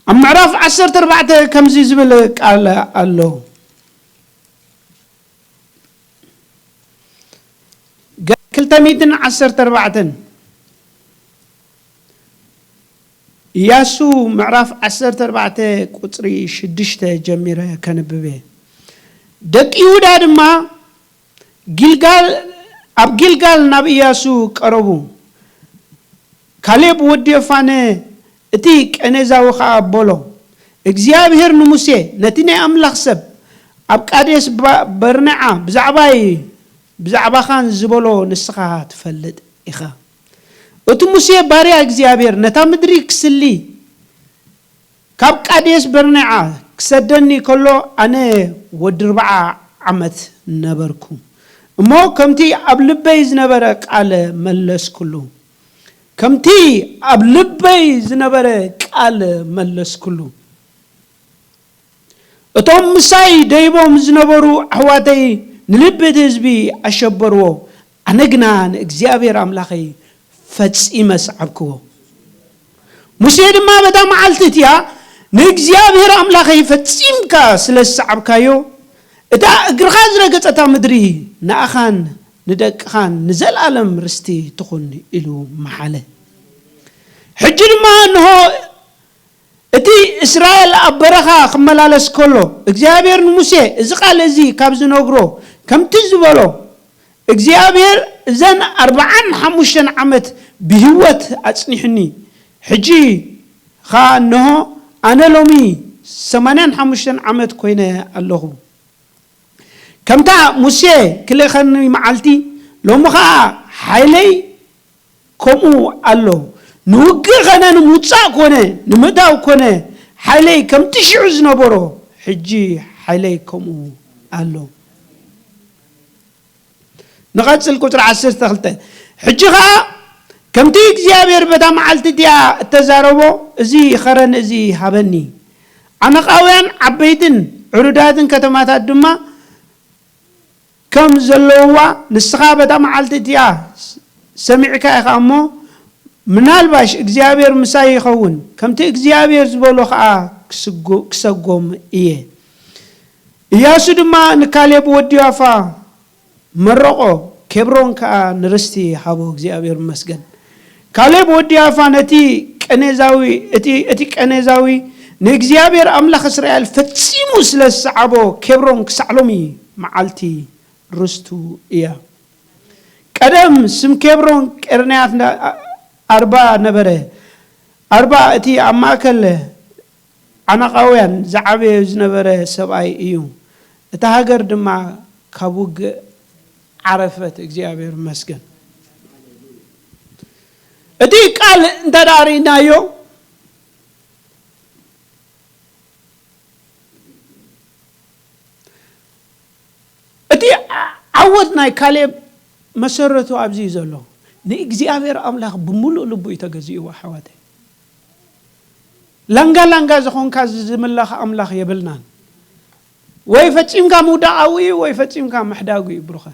ኣብ ምዕራፍ ዓሰርተ ኣርባዕተ ከምዚ ዝብል ቃል ኣሎ። ገጽ ክልተ ሚእትን ዓሰርተ ኣርባዕተን። ኢያሱ ምዕራፍ ዓሰርተ ኣርባዕተ ቁጽሪ ሽዱሽተ ጀሚረ ከንብብ እየ። ደቂ ይሁዳ ድማ ጊልጋል፣ ኣብ ጊልጋል ናብ ኢያሱ ቀረቡ። ካሌብ ወዲ ዮፋነ እቲ ቀኔዛዊ ኸኣ በሎ፣ እግዚኣብሄር ንሙሴ፣ "ነቲ ናይ ኣምላኽ ሰብ ኣብ ቃዴስ ባ-፣ በርኔዓ ብዛዕባይ፣ ብዛዕባኻን ዝበሎ ንስኻ ትፈልጥ ኢኻ። እቲ ሙሴ ባርያ እግዚኣብሄር ነታ ምድሪ ክስሊ ካብ ቃዴስ በርኔዓ ክሰደኒ ከሎ፣ ኣነ ወዲ ኣርብዓ ዓመት ነበርኩ። እሞ ከምቲ ኣብ ልበይ ዝነበረ ቃል መለስኩሉ። ከምቲ ኣብ ልበይ ዝነበረ ቃል መለስኩሉ። እቶም ምሳይ ደይቦም ዝነበሩ ኣሕዋተይ ንልቢ እቲ ህዝቢ ኣሸበርዎ። ኣነ ግና ንእግዚኣብሔር ኣምላኸይ ፈጺመ ሰዓብክዎ። ሙሴ ድማ በታ መዓልቲ እቲኣ ንእግዚኣብሔር ኣምላኸይ ፈጺምካ ስለ ዝሰዓብካዮ፣ እታ እግርኻ ዝረገጸታ ምድሪ ንኣኻን ንደቅኻን ንዘለኣለም ርስቲ ትኹን ኢሉ መሓለ። ሕጂ ድማ እንሆ እቲ እስራኤል ኣብ በረኻ ክመላለስ ከሎ፣ እግዚኣብሔር ንሙሴ፣ "እዚ ቃል እዚ ካብ ዝነግሮ፣ ከምቲ ዝበሎ፣ እግዚኣብሔር እዘን ኣርብዓን ሓሙሽተን ዓመት ብህይወት ኣጽኒሑኒ፣ ሕጂ ኸኣ እንሆ ኣነ ሎሚ ሰማንያን ሓሙሽተን ዓመት ኮይነ ኣለኹ። ከምታ ሙሴ ክልእኸኒ መዓልቲ፣ ሎሚ ኸኣ ሓይለይ ከምኡ ኣሎ። ንውግእ ኸነ ንምውጻእ ኮነ ንምእታው ኮነ ሓይለይ ከምቲ ሽዑ ዝነበሮ፣ ሕጂ ሓይለይ ከምኡ ኣሎ።" ንቐጽል፣ ቁጽሪ ዓሰርተ ክልተ። ሕጂ ኸኣ ከምቲ እግዚኣብሔር በታ መዓልቲ እቲኣ እተዛረቦ፣ እዚ ኸረን እዚ ሃበኒ፣ ዓነቓውያን ዓበይትን ዕሩዳትን ከተማታት ድማ ከም ዘለውዋ፣ ንስኻ በታ መዓልቲ እቲኣ ሰሚዕካ ኢኻ እሞ፣ ምናልባሽ እግዚኣብሔር ምሳይ ይኸውን፣ ከምቲ እግዚኣብሔር ዝበሎ ኸኣ ክስጎ-፣ ክሰጎም እየ። ኢያሱ ድማ ንካሌብ ወዲ ዮኣፋ መረቖ፣ ኬብሮን ከኣ ንርስቲ ሃቦ። እግዚኣብሔር ይመስገን። ካሌብ ወዲ ዮኣፋ ነቲ ቀኔዛዊ፣ እቲ፣ እቲ ቀኔዛዊ ንእግዚኣብሔር ኣምላኽ እስራኤል ፈጺሙ ስለ ዝሰዓቦ፣ ኬብሮን ክሳዕ ሎሚ መዓልቲ ርስቱ እያ። ቀደም ስም ኬብሮን ቀርንያት ነ-፣ ኣርባ ነበረ። ኣርባ እቲ ኣብ ማእከል ዓናቓውያን ዝዓበየ ዝነበረ ሰብኣይ እዩ። እታ ሃገር ድማ ካብ ውግእ ዓረፈት። እግዚኣብሔር ይመስገን። እቲ ቃል እንተ ደኣ ርኢናዮ፣ እቲ ዓ-፣ ዓወት ናይ ካሌብ መሰረቱ ኣብዚ እዩ ዘሎ። ንእግዚኣብሔር ኣምላኽ ብምሉእ ልቡ እዩ ተገዚእዎ፣ ኣሕዋተይ። ላንጋ ላንጋ ዝኾንካ ዝ-፣ ዝምለኽ ኣምላኽ የብልናን። ወይ ፈጺምካ ምውዳቓዊ እዩ፣ ወይ ፈጺምካ ምሕዳጉ እዩ፣ ብሩኸ።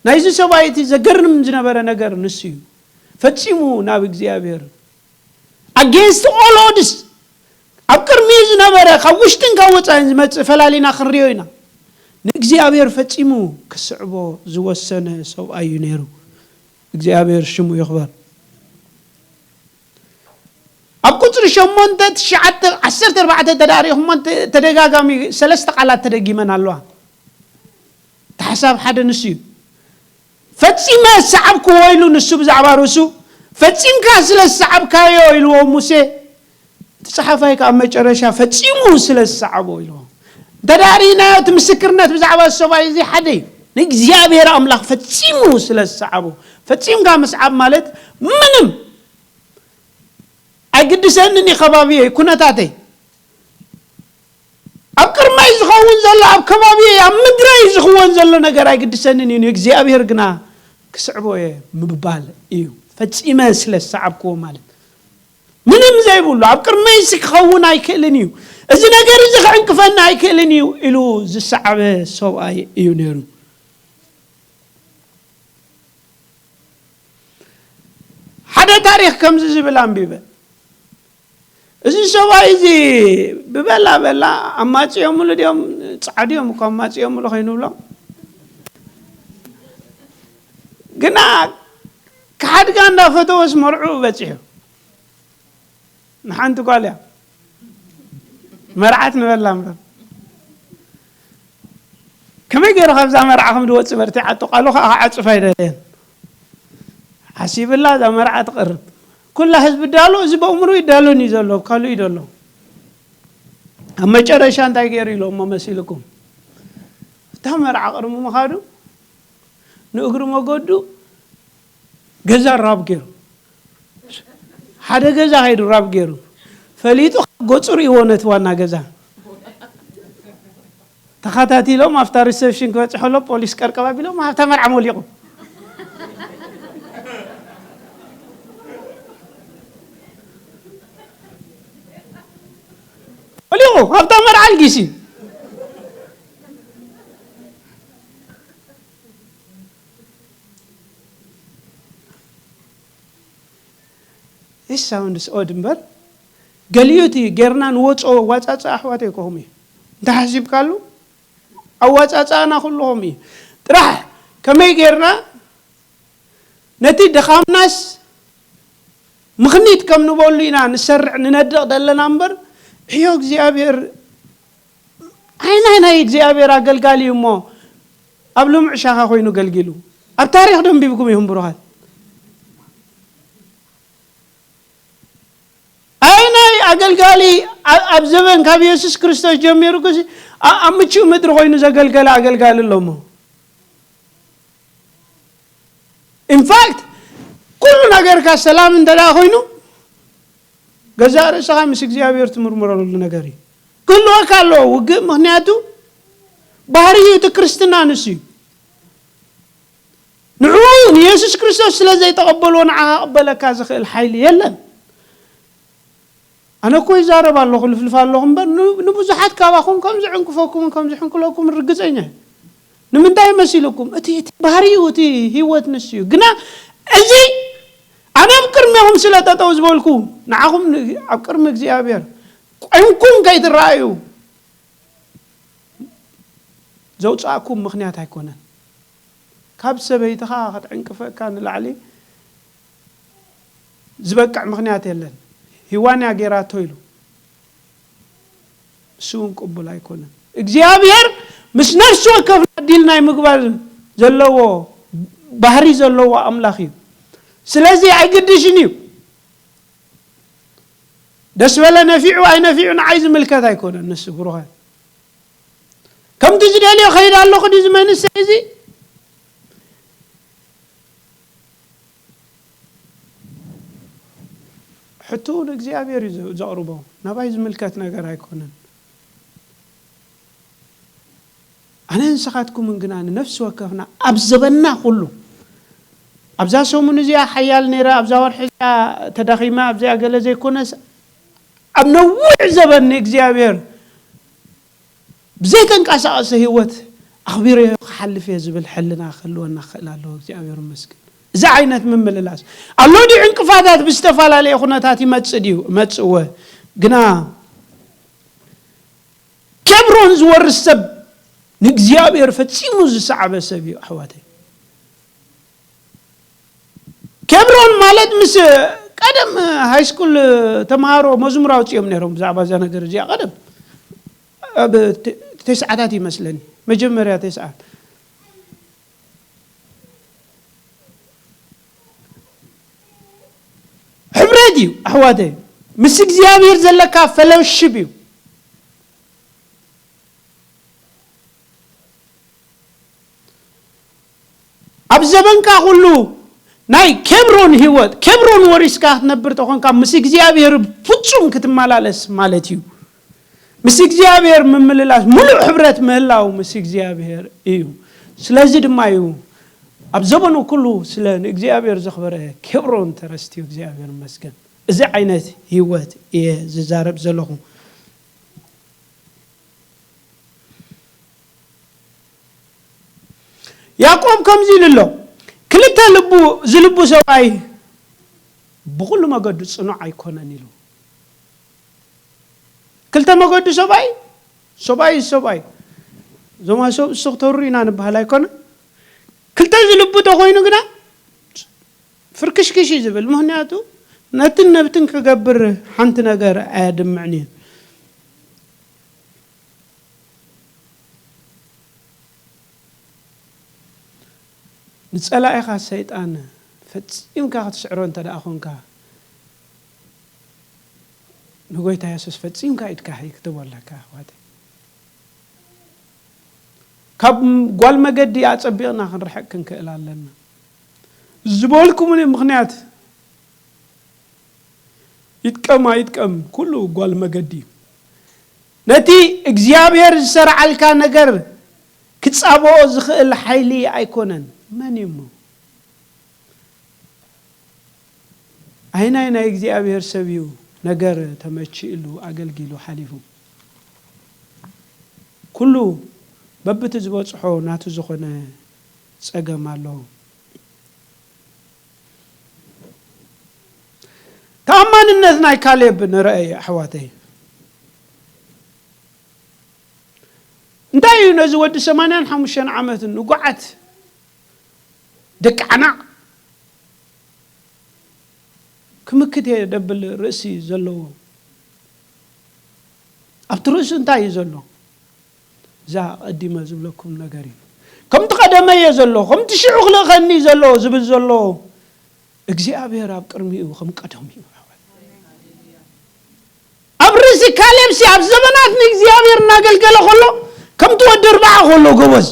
ናይዚ ሰብኣይ እቲ ዘገርም ዝነበረ ነገር ንሱ እዩ። ፈጺሙ ናብ እግዚኣብሔር against all odds ኣብ ቅድሚኡ ዝነበረ ካብ ውሽጥን ካብ ወጻኢን ዝመጽእ ፈላሊና ክንሪኦ ኢና። ንእግዚኣብሔር ፈጺሙ ክስዕቦ ዝወሰነ ሰብኣይ እዩ ነይሩ። እግዚኣብሔር ሽሙ ይኽበር። ኣብ ቁጽሪ ሸሞንተ፣ ትሽዓተ፣ ዓሰርተ ኣርባዕተ ተዳሪኹሞ እንተ-፣ ተደጋጋሚ ሰለስተ ቃላት ተደጊመን ኣለዋ። እቲ ሓሳብ ሓደ ንሱ እዩ። "ፈጺመ ዝሰዓብክዎ" ኢሉ ንሱ ብዛዕባ ርእሱ፣ "ፈጺምካ ስለ ዝሰዓብካዮ" ኢልዎ ሙሴ። እቲ ጸሓፋይ ከኣ ኣብ መጨረሻ "ፈጺሙ ስለ ዝሰዓቦ" ኢልዎ። እንተ ደኣ ርኢናዮ፣ እቲ ምስክርነት ብዛዕባ እዚ ሰብኣይ እዚ ሓደ እዩ። ንእግዚኣብሔር ኣምላኽ ፈጺሙ ስለ ዝሰዓቦ። ፈጺምካ ምስዓብ ማለት ምንም ኣይግድሰንን እዩ፣ ከባቢየይ፣ ኩነታተይ። ኣብ ቅድመይ ዝኸውን ዘሎ፣ ኣብ ከባቢየይ፣ ኣብ ምድረይ ዝኽወን ዘሎ ነገር ኣይግድሰንን እዩ፣ ንእግዚኣብሔር ግና ክስዕቦ እየ ምባል እዩ። ፈጺመ ስለ ዝሰዓብክዎ ማለት ምንም ዘይብሉ፣ ኣብ ቅድመይ እዚ ክኸውን ኣይክእልን እዩ፣ እዚ ነገር እዚ ክዕንቅፈኒ ኣይክእልን እዩ ኢሉ ዝሰዓበ ሰብኣይ እዩ ነይሩ። ሓደ ታሪኽ ከምዚ ዝብል ኣንቢበ። እዚ ሰብኣይ እዚ ብበላ በላ ኣማጺኦምሉ ድዮም፣ ጻዕድዮም እኮ ኣማጺኦምሉ ከይንብሎም። ግና ክሓድጋ እንዳፈተወስ መርዑ በጺሑ። ንሓንቲ ጓል እያ። መርዓት ንበላ እምበር። ከመይ ገይሩ ካብዛ መርዓ ከም ዝወጽእ በርቲዓቶ፣ ቃሉ ኸኣ ክዓጽፍ ኣይደለየን። ሓሲብላ እዛ መርዓ ትቐርብ። ኩላ ህዝቢ ዳሎ፣ እዚ በእምሩ ይዳሎን እዩ ዘሎ፣ ኣብ ካሉ እዩ ዘሎ። ኣብ መጨረሻ እንታይ ገይሩ ኢሎሞ መሲልኩም? እታ መርዓ ቅድሚ ምኻዱ ንእግሪ መገዱ ገዛ ራብ ገይሩ። ሓደ ገዛ ከይዱ ራብ ገይሩ። ፈሊጡ ገጹ ርእይዎ ነቲ ዋና ገዛ። ተኸታቲሎም ኣብታ ሪሰፕሽን ክበጽሕ ከሎ ፖሊስ ቀርቀብ ኣቢሎም ኣብታ መርዓ ሞሊቑ። ሞሊቑ ኣብታ መርዓ ኣልጊሲ። This sounds odd እምበር፣ ገሊኡ እቲ ጌርና ንወጾ ኣዋጻጽኣ ኣሕዋተይ ከምኡ እዩ። እንተ ሓሲብካሉ ኣዋጻጽኣና ኩሉ ከምኡ እዩ። ጥራሕ ከመይ ጌርና ነቲ ድኻምናስ ምኽኒት ከም ንበሉ ኢና ንሰርዕ ንነድቕ ዘለና እምበር፣ ሕዮ እግዚኣብሔር ኣይናይ ናይ እግዚኣብሔር ኣገልጋሊ እዩ እሞ ኣብ ልሙዕ ሻኻ ኮይኑ ገልጊሉ። ኣብ ታሪኽ ደንቢብኩም ኢኹም ብሩኻት። ኣይ ናይ ኣገልጋሊ ኣብ ዘበን ካብ የሱስ ክርስቶስ ጀሚሩ ክሲ ኣብ ምቹእ ምድሪ ኮይኑ ዘገልገለ ኣገልጋሊ ኣሎ እሞ። ኢንፋክት ኩሉ ነገርካ ሰላም እንተ ደኣ ኮይኑ ገዛእ ርእስኻ ምስ እግዚኣብሔር ትምርምረሉ ነገር እዩ። ክህልወካ ኣለዎ ውግእ፣ ምኽንያቱ ባህርዩ እቲ ክርስትና ንሱ እዩ። ንዕኡ ንየሱስ ክርስቶስ ስለ ዘይተቐበልዎ ንዓኻ ክቕበለካ ዝኽእል ሓይሊ የለን። ኣነ እኮ ይዛረብ ኣለኹ፣ ልፍልፍ ኣለኹ እምበር ን- ንብዙሓት ካባኹም ከም ዝዕንቅፈኩምን ከም ዝሕንቅለኩምን ርግጸኛ እየ። ንምንታይ መሲልኩም? እቲ እቲ ባህርዩ እቲ ህይወት ንሱ እዩ። ግና እዚ ኣነ ኣብ ቅድሜኹም ስለ ጠጠው ዝበልኩ ንዓኹም ን- ኣብ ቅድሚ እግዚኣብሔር ቆይምኩም ከይትረኣዩ ዘውፃእኩም ምኽንያት ኣይኮነን። ካብ ሰበይትኻ ክትዕንቅፈካ ንላዕሊ ዝበቅዕ ምኽንያት የለን። ሂዋን እያ ጌራቶ ኢሉ እሱ እውን ቅቡል ኣይኮነን። እግዚኣብሔር ምስ ነፍሲ ወከፍና ዲል ናይ ምግባር ዘለዎ ባህሪ ዘለዎ ኣምላኽ እዩ። ስለዚ ኣይግድሽን እዩ። ደስ በለ ነፊዑ ኣይነፊዑ ንዓይ ዝምልከት ኣይኮነን። ንሱ ብሩኻት ከምቲ ዝደልዮ ከይድ ኣለኹ ድዩ ዝመንሰ እዚ ሕቱ ንእግዚኣብሔር እዩ ዘ- ዘቕርቦ። ናባይ ዝምልከት ነገር ኣይኮነን። ኣነ ንስኻትኩምን ግና ንነፍሲ ወከፍና ኣብ ዘበንና ኩሉ ኣብዛ ሰሙን እዚኣ ሓያል ነይረ፣ ኣብዛ ወርሒ እዚኣ ተዳኺመ፣ ኣብዚኣ ገለ ዘይኮነስ ኣብ ነዊሕ ዘበን ንእግዚኣብሔር ብዘይተንቀሳቐሰ ህይወት ኣኽቢረዮ ክሓልፍ እየ ዝብል ሕልና ክህልወና ክኽእል ኣለዎ። እግዚኣብሔር ይመስገን። እዚ ዓይነት ምምልላስ ኣሎ ድዩ? ዕንቅፋታት ብዝተፈላለየ ኩነታት ይመጽእ ድዩ? እመጽእ እወ። ግና ኬብሮን ዝወርስ ሰብ ንእግዚኣብሔር ፈጺሙ ዝሰዓበ ሰብ እዩ ኣሕዋተይ። ኬብሮን ማለት ምስ ቀደም ሃይስኩል ተምሃሮ መዝሙር ኣውፅኦም ነይሮም ብዛዕባ እዛ ነገር እዚኣ ቀደም ኣብ ተ- ተስዓታት ይመስለኒ መጀመርያ ተስዓት ሕብረት እዩ ኣሕዋተ ምስ እግዚኣብሔር ዘለካ ፈለውሽብ እዩ። ኣብ ዘበንካ ኩሉ ናይ ኬብሮን ህይወት ኬብሮን ወሪስካ ክትነብር ተኾንካ ምስ እግዚኣብሔር ፍጹም ክትመላለስ ማለት እዩ። ምስ እግዚኣብሔር ምምልላስ ሙሉእ ሕብረት ምህላው ምስ እግዚኣብሔር እዩ። ስለዚ ድማ እዩ ኣብ ዘበኑ ኩሉ ስለ ንእግዚኣብሔር ዘኽበረ ኬብሮን ተረስትዩ እግዚኣብሔር ይመስገን። እዚ ዓይነት ህይወት እየ ዝዛረብ ዘለኹ። ያዕቆብ ከምዚ ኢሉ ኣሎ፣ ክልተ ልቡ ዝልቡ ሰብኣይ ብኹሉ መገዱ ጽኑዕ ኣይኮነን ኢሉ። ክልተ መገዱ ሰብኣይ ሰብኣይ ሰብኣይ እዞም ሰብ እሱ ክተሩ ኢና ንበሃል ኣይኮነ ክልተ ዝልቡ ተኮይኑ ግና ፍርክሽክሽ እዩ ዝብል። ምክንያቱ ነትን ነብትን ክገብር ሓንቲ ነገር ኣያድምዕን እዩ። ንጸላኢኻ ሰይጣን ፈጺምካ ክትስዕሮ እንተ ደኣ ኾንካ ንጎይታ የሱስ ፈጺምካ ኢድካ ሂብ ክትቦ ኣለካ ኣሕዋተይ። ካብ ጓል መገዲ ኣጸቢቕና ክንርሕቅ ክንክእል ኣለና። ዝበልኩምኒ ምኽንያት ይጥቀም ኣይጥቀም ኩሉ ጓል መገዲ እዩ። ነቲ እግዚኣብሔር ዝሰርዓልካ ነገር ክጻብኦ ዝኽእል ሓይሊ ኣይኮነን። መን እዩ እሞ? ኣይናይ ናይ እግዚኣብሔር ሰብ እዩ ነገር ተመቺእሉ ኣገልጊሉ ሓሊፉ። ኩሉ በብቲ ዝበጽሖ ናቱ ዝኾነ ጸገም ኣለዎ። ተኣማንነት ናይ ካሌብ ንረኣየ ኣሕዋተይ። እንታይ እዩ ነዚ ወዲ ሰማንያን ሓሙሽተን ዓመት ንጉዓት ደቂ ዓናቕ ክምክት እየ ደብል ርእሲ ዘለዎ? ኣብቲ ርእሱ እንታይ እዩ ዘሎ? እዛ ቀዲመ ዝብለኩም ነገር እዩ። ከምቲ ቀደመ እየ ዘሎ፣ ከምቲ ሽዑ ክልእኸኒ ዘሎ ዝብል ዘሎ እግዚኣብሔር ኣብ ቅድሚኡ ከም ቀደሙ እዩ። ኣብ ርእሲ ካሌብ ሲ ኣብ ዘመናት ንእግዚኣብሔር እናገልገለ ከሎ ከምቲ ወዲ ኣርባዓ ከሎ ጎበዝ።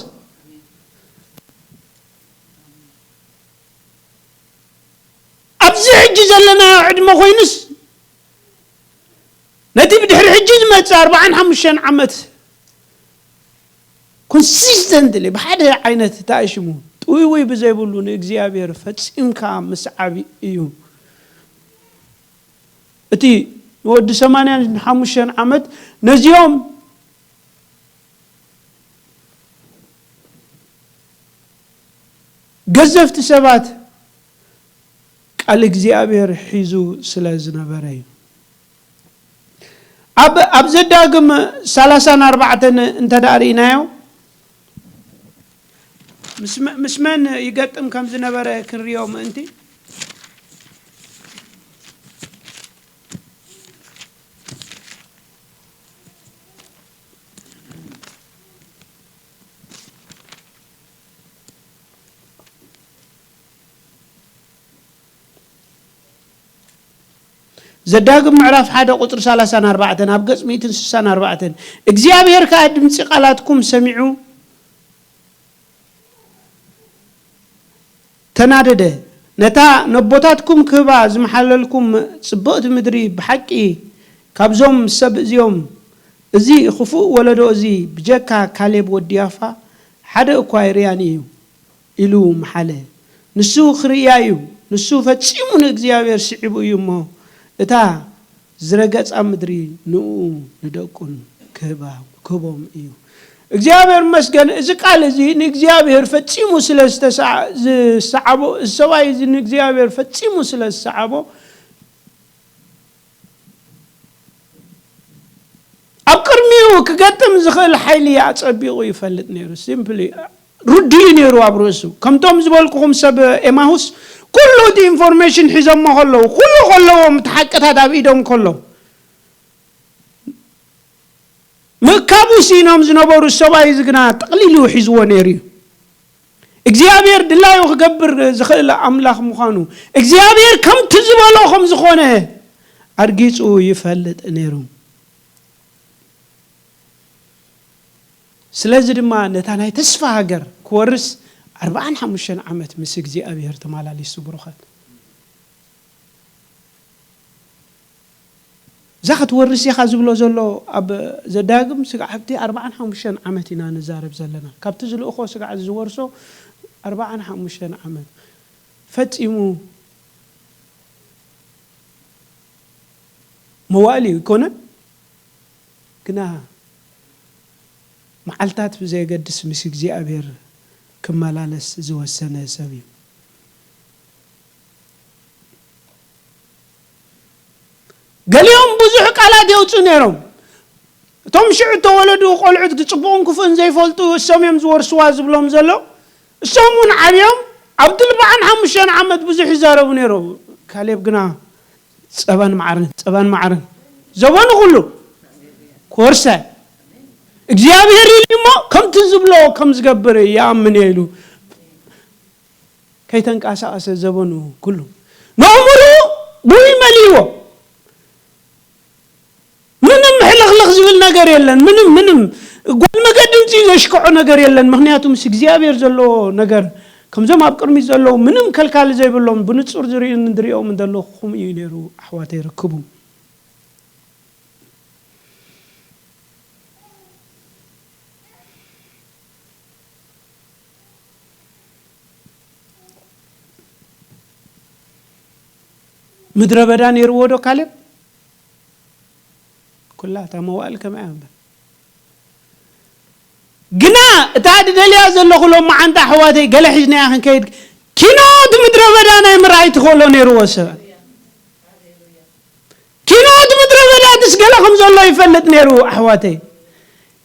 ኣብዚ ሕጂ ዘለናዮ ዕድመ ኮይኑስ ነቲ ብድሕሪ ሕጂ ዝመጽእ ኣርባዓን ሓሙሽተን ዓመት ኮንሲስተንትሊ ብሓደ ዓይነት ተኣሽሙ ጥውይውይ ብዘይብሉ ንእግዚኣብሔር ፈጺምካ ምስዓብ እዩ። እቲ ንወዲ ሰማንያን ሓሙሽተን ዓመት ነዚኦም ገዘፍቲ ሰባት ቃል እግዚኣብሔር ሒዙ ስለ ዝነበረ እዩ። ኣብ ኣብ ዘዳግም ሰላሳን ኣርባዕተን እንተ ደኣ ርኢናዮ ምስ መ- ምስ መን ይገጥም ከም ዝነበረ ክንሪኦ ምእንቲ ዘዳግም ምዕራፍ ሓደ ቁጽሪ ሰላሳን ኣርባዕተን ኣብ ገጽ ሚእትን ስሳን ኣርባዕተን እግዚኣብሔር ከኣ ድምጺ ቃላትኩም ሰሚዑ ተናደደ። ነታ ነቦታትኩም ክህባ ዝመሓለልኩም ጽብቕቲ ምድሪ ብሓቂ ካብዞም ሰብ እዚኦም እዚ ኽፉእ ወለዶ እዚ ብጀካ ካሌብ ወዲ ያፋ ሓደ እኳ ኣይርያን እዩ ኢሉ መሓለ። ንሱ ክርእያ እዩ። ንሱ ፈጺሙ ንእግዚኣብሔር ስዒቡ እዩ እሞ እታ ዝረገጻ ምድሪ ንእኡ ንደቁን ክህባ ክህቦም እዩ። እግዚኣብሔር መስገን እዚ ቃል እዚ ንእግዚኣብሔር ፈጺሙ ስለ ዝተሰዓ- ዝሰዓቦ እዚ ሰብኣይ እዚ ንእግዚኣብሔር ፈጺሙ ስለ ዝሰዓቦ ኣብ ቅድሚኡ ክገጥም ዝኽእል ሓይሊ ኣጸቢቑ ይፈልጥ ነይሩ። ሲምፕሊ ርዱእ እዩ ነይሩ ኣብ ርእሱ። ከምቶም ዝበልኩኹም ሰብ ኤማሁስ ኩሉ እቲ ኢንፎርሜሽን ሒዞሞ ከለዉ፣ ኩሉ ከለዎም እቲ ሓቅታት ኣብ ኢዶም ከሎ፣ ምእካቡ ሲኢኖም ዝነበሩ ሰብኣይ እዚ ግና ጠቕሊሉ ሒዝዎ ነይሩ እዩ። እግዚኣብሔር ድላዩ ክገብር ዝኽእል ኣምላኽ ምዃኑ፣ እግዚኣብሔር ከምቲ ዝበሎ ከም ዝኾነ ኣርጊጹ ይፈልጥ ነይሩ። ስለዚ ድማ ነታ ናይ ተስፋ ሃገር ክወርስ ኣርባዓን ሓሙሽተን ዓመት ምስ እግዚኣብሔር ተመላሊሱ። ብሩኻት፣ እዛ ክትወርስ ኢኻ ዝብሎ ዘሎ ኣብ ዘዳግም ስግዓብቲ ኣርባዓን ሓሙሽተን ዓመት ኢና ንዛረብ ዘለና። ካብቲ ዝልእኾ ስግዓት ዝወርሶ ኣርባዓን ሓሙሽተን ዓመት ፈጺሙ መዋእል እዩ ኣይኮነን። ግና መዓልታት ብዘየገድስ ምስ እግዚኣብሔር ክመላለስ ዝወሰነ ሰብ እዩ። ገሊኦም ብዙሕ ቃላት የውፅኡ ነይሮም። እቶም ሽዑ እተወለዱ ቆልዑት ጽቡቕን ክፉእን ዘይፈልጡ እሶም እዮም ዝወርስዋ ዝብሎም ዘሎ። እሶም እውን ዓብዮም ኣብቲ ኣርባዓን ሓሙሽተን ዓመት ብዙሕ ይዛረቡ ነይሮም። ካሌብ ግና ጸባን ማዕርን፣ ጸባን ማዕርን ዘበኑ ኩሉ ክወርሰ እግዚኣብሔር ኢሉ እሞ ከምቲ ዝብሎ ከም ዝገብር ይኣምን እየ ኢሉ ከይተንቀሳቐሰ ዘበኑ ኩሉ ንኣእምርኡ ብውይ መሊእዎ። ምንም ሕልኽልኽ ዝብል ነገር የለን። ምንም ምንም ጓል መገዲ እንጽዩ ዘሽክዖ ነገር የለን። ምክንያቱ ምስ እግዚኣብሔር ዘለዎ ነገር ከምዞም ኣብ ቅድሚት ዘለዉ ምንም ከልካሊ ዘይብሎም ብንጹር ዝርእዩን ዝርእዮም ዘለኹም እዩ ነይሩ ኣሕዋተይ ርክቡ። ምድረ በዳ ነይርዎ ዶ ካሌብ? ኩላ እታ መዋእል ከምኣ እያ እምበር። ግና እታ ድደልያ ዘለኹ ሎማዓንቲ ኣሕዋተይ ገለ ሒዝናያ ክንከይድ ኪኖ እቲ ምድረ በዳ ናይ ምርኣይ ትኽእሎ ነይርዎ ሰብ። ኣትስ ገለ ከም ዘሎ ይፈልጥ ነይሩ ኣሕዋተይ።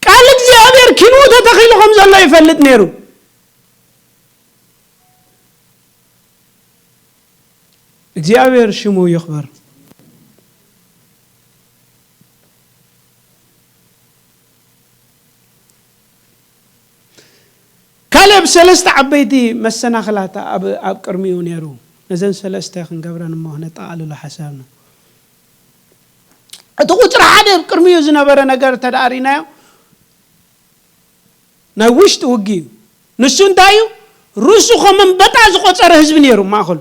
ቃል እግዚኣብሔር ኪንኡ ተተኺሉ ከም ዘሎ ይፈልጥ ነይሩ። እግዚኣብሔር ሽሙ ይኽበር። ካሌብ ሰለስተ ዓበይቲ መሰናኽላት ኣብ ኣብ ቅድሚኡ ነይሩ። ነዘን ሰለስተ ክንገብረን እሞ ክነጠቓልሎ ሓሳብና። እቲ ቁፅሪ ሓደ ኣብ ቅድሚኡ ዝነበረ ነገር እንተ ደኣ ርኢናዮ፣ ናይ ውሽጢ ውግእ እዩ። ንሱ እንታይ እዩ? ርእሱ ከም ኣንበጣ ዝቆጸረ ህዝቢ ነይሩ ማእኸሉ።